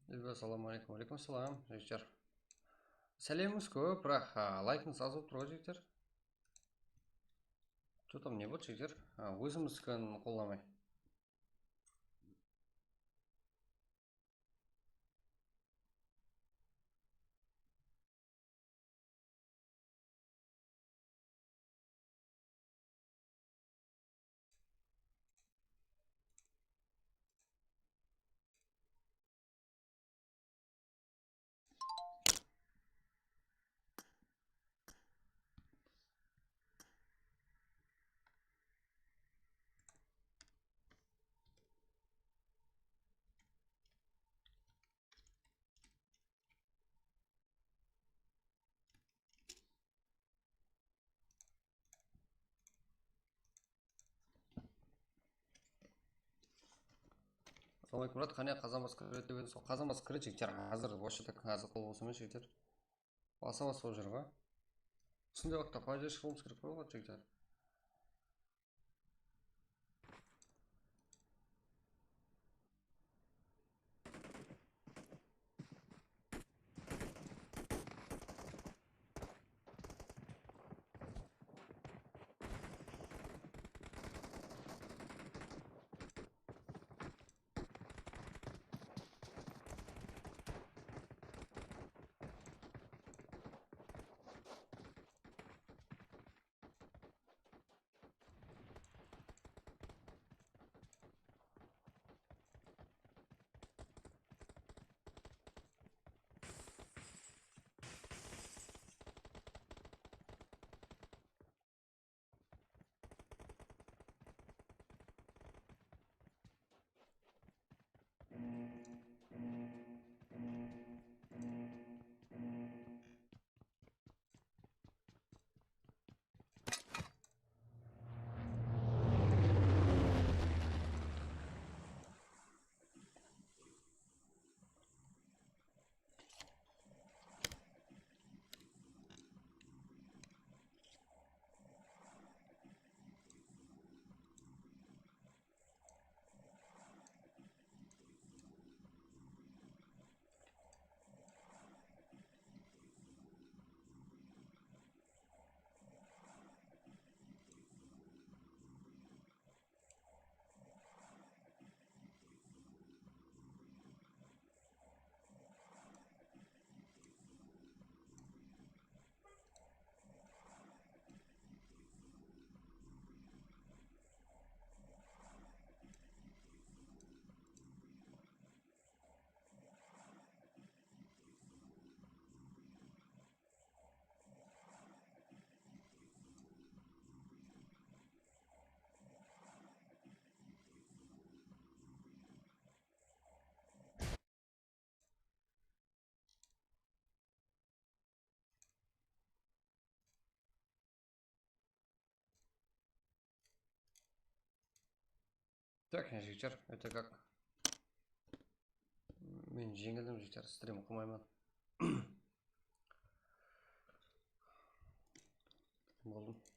Elbet, assalamu aleykum. Aleykum assalam, jigitler. Sálemińiz kóp, biraq, a, laykıńız az bolıp tur ǵoy, jigitler. Что там, ne boldı, jigitler? A, ózimizdikini qollamay. Assalawma aleykum, Murat. Qáne, qazanbas kiredi dep edim, sol qazanbas kiredi, jigitler, házir, вообще-то házir qol bosam, jigitler. Basa-bas bolıp júr ǵoy. Usınday waqıtta podderjka qılıwımız kerek bola ǵoy, jigitler. Так, jigitler, это как? Men jeńildim, jigitler, strim qılmayman. Boldı.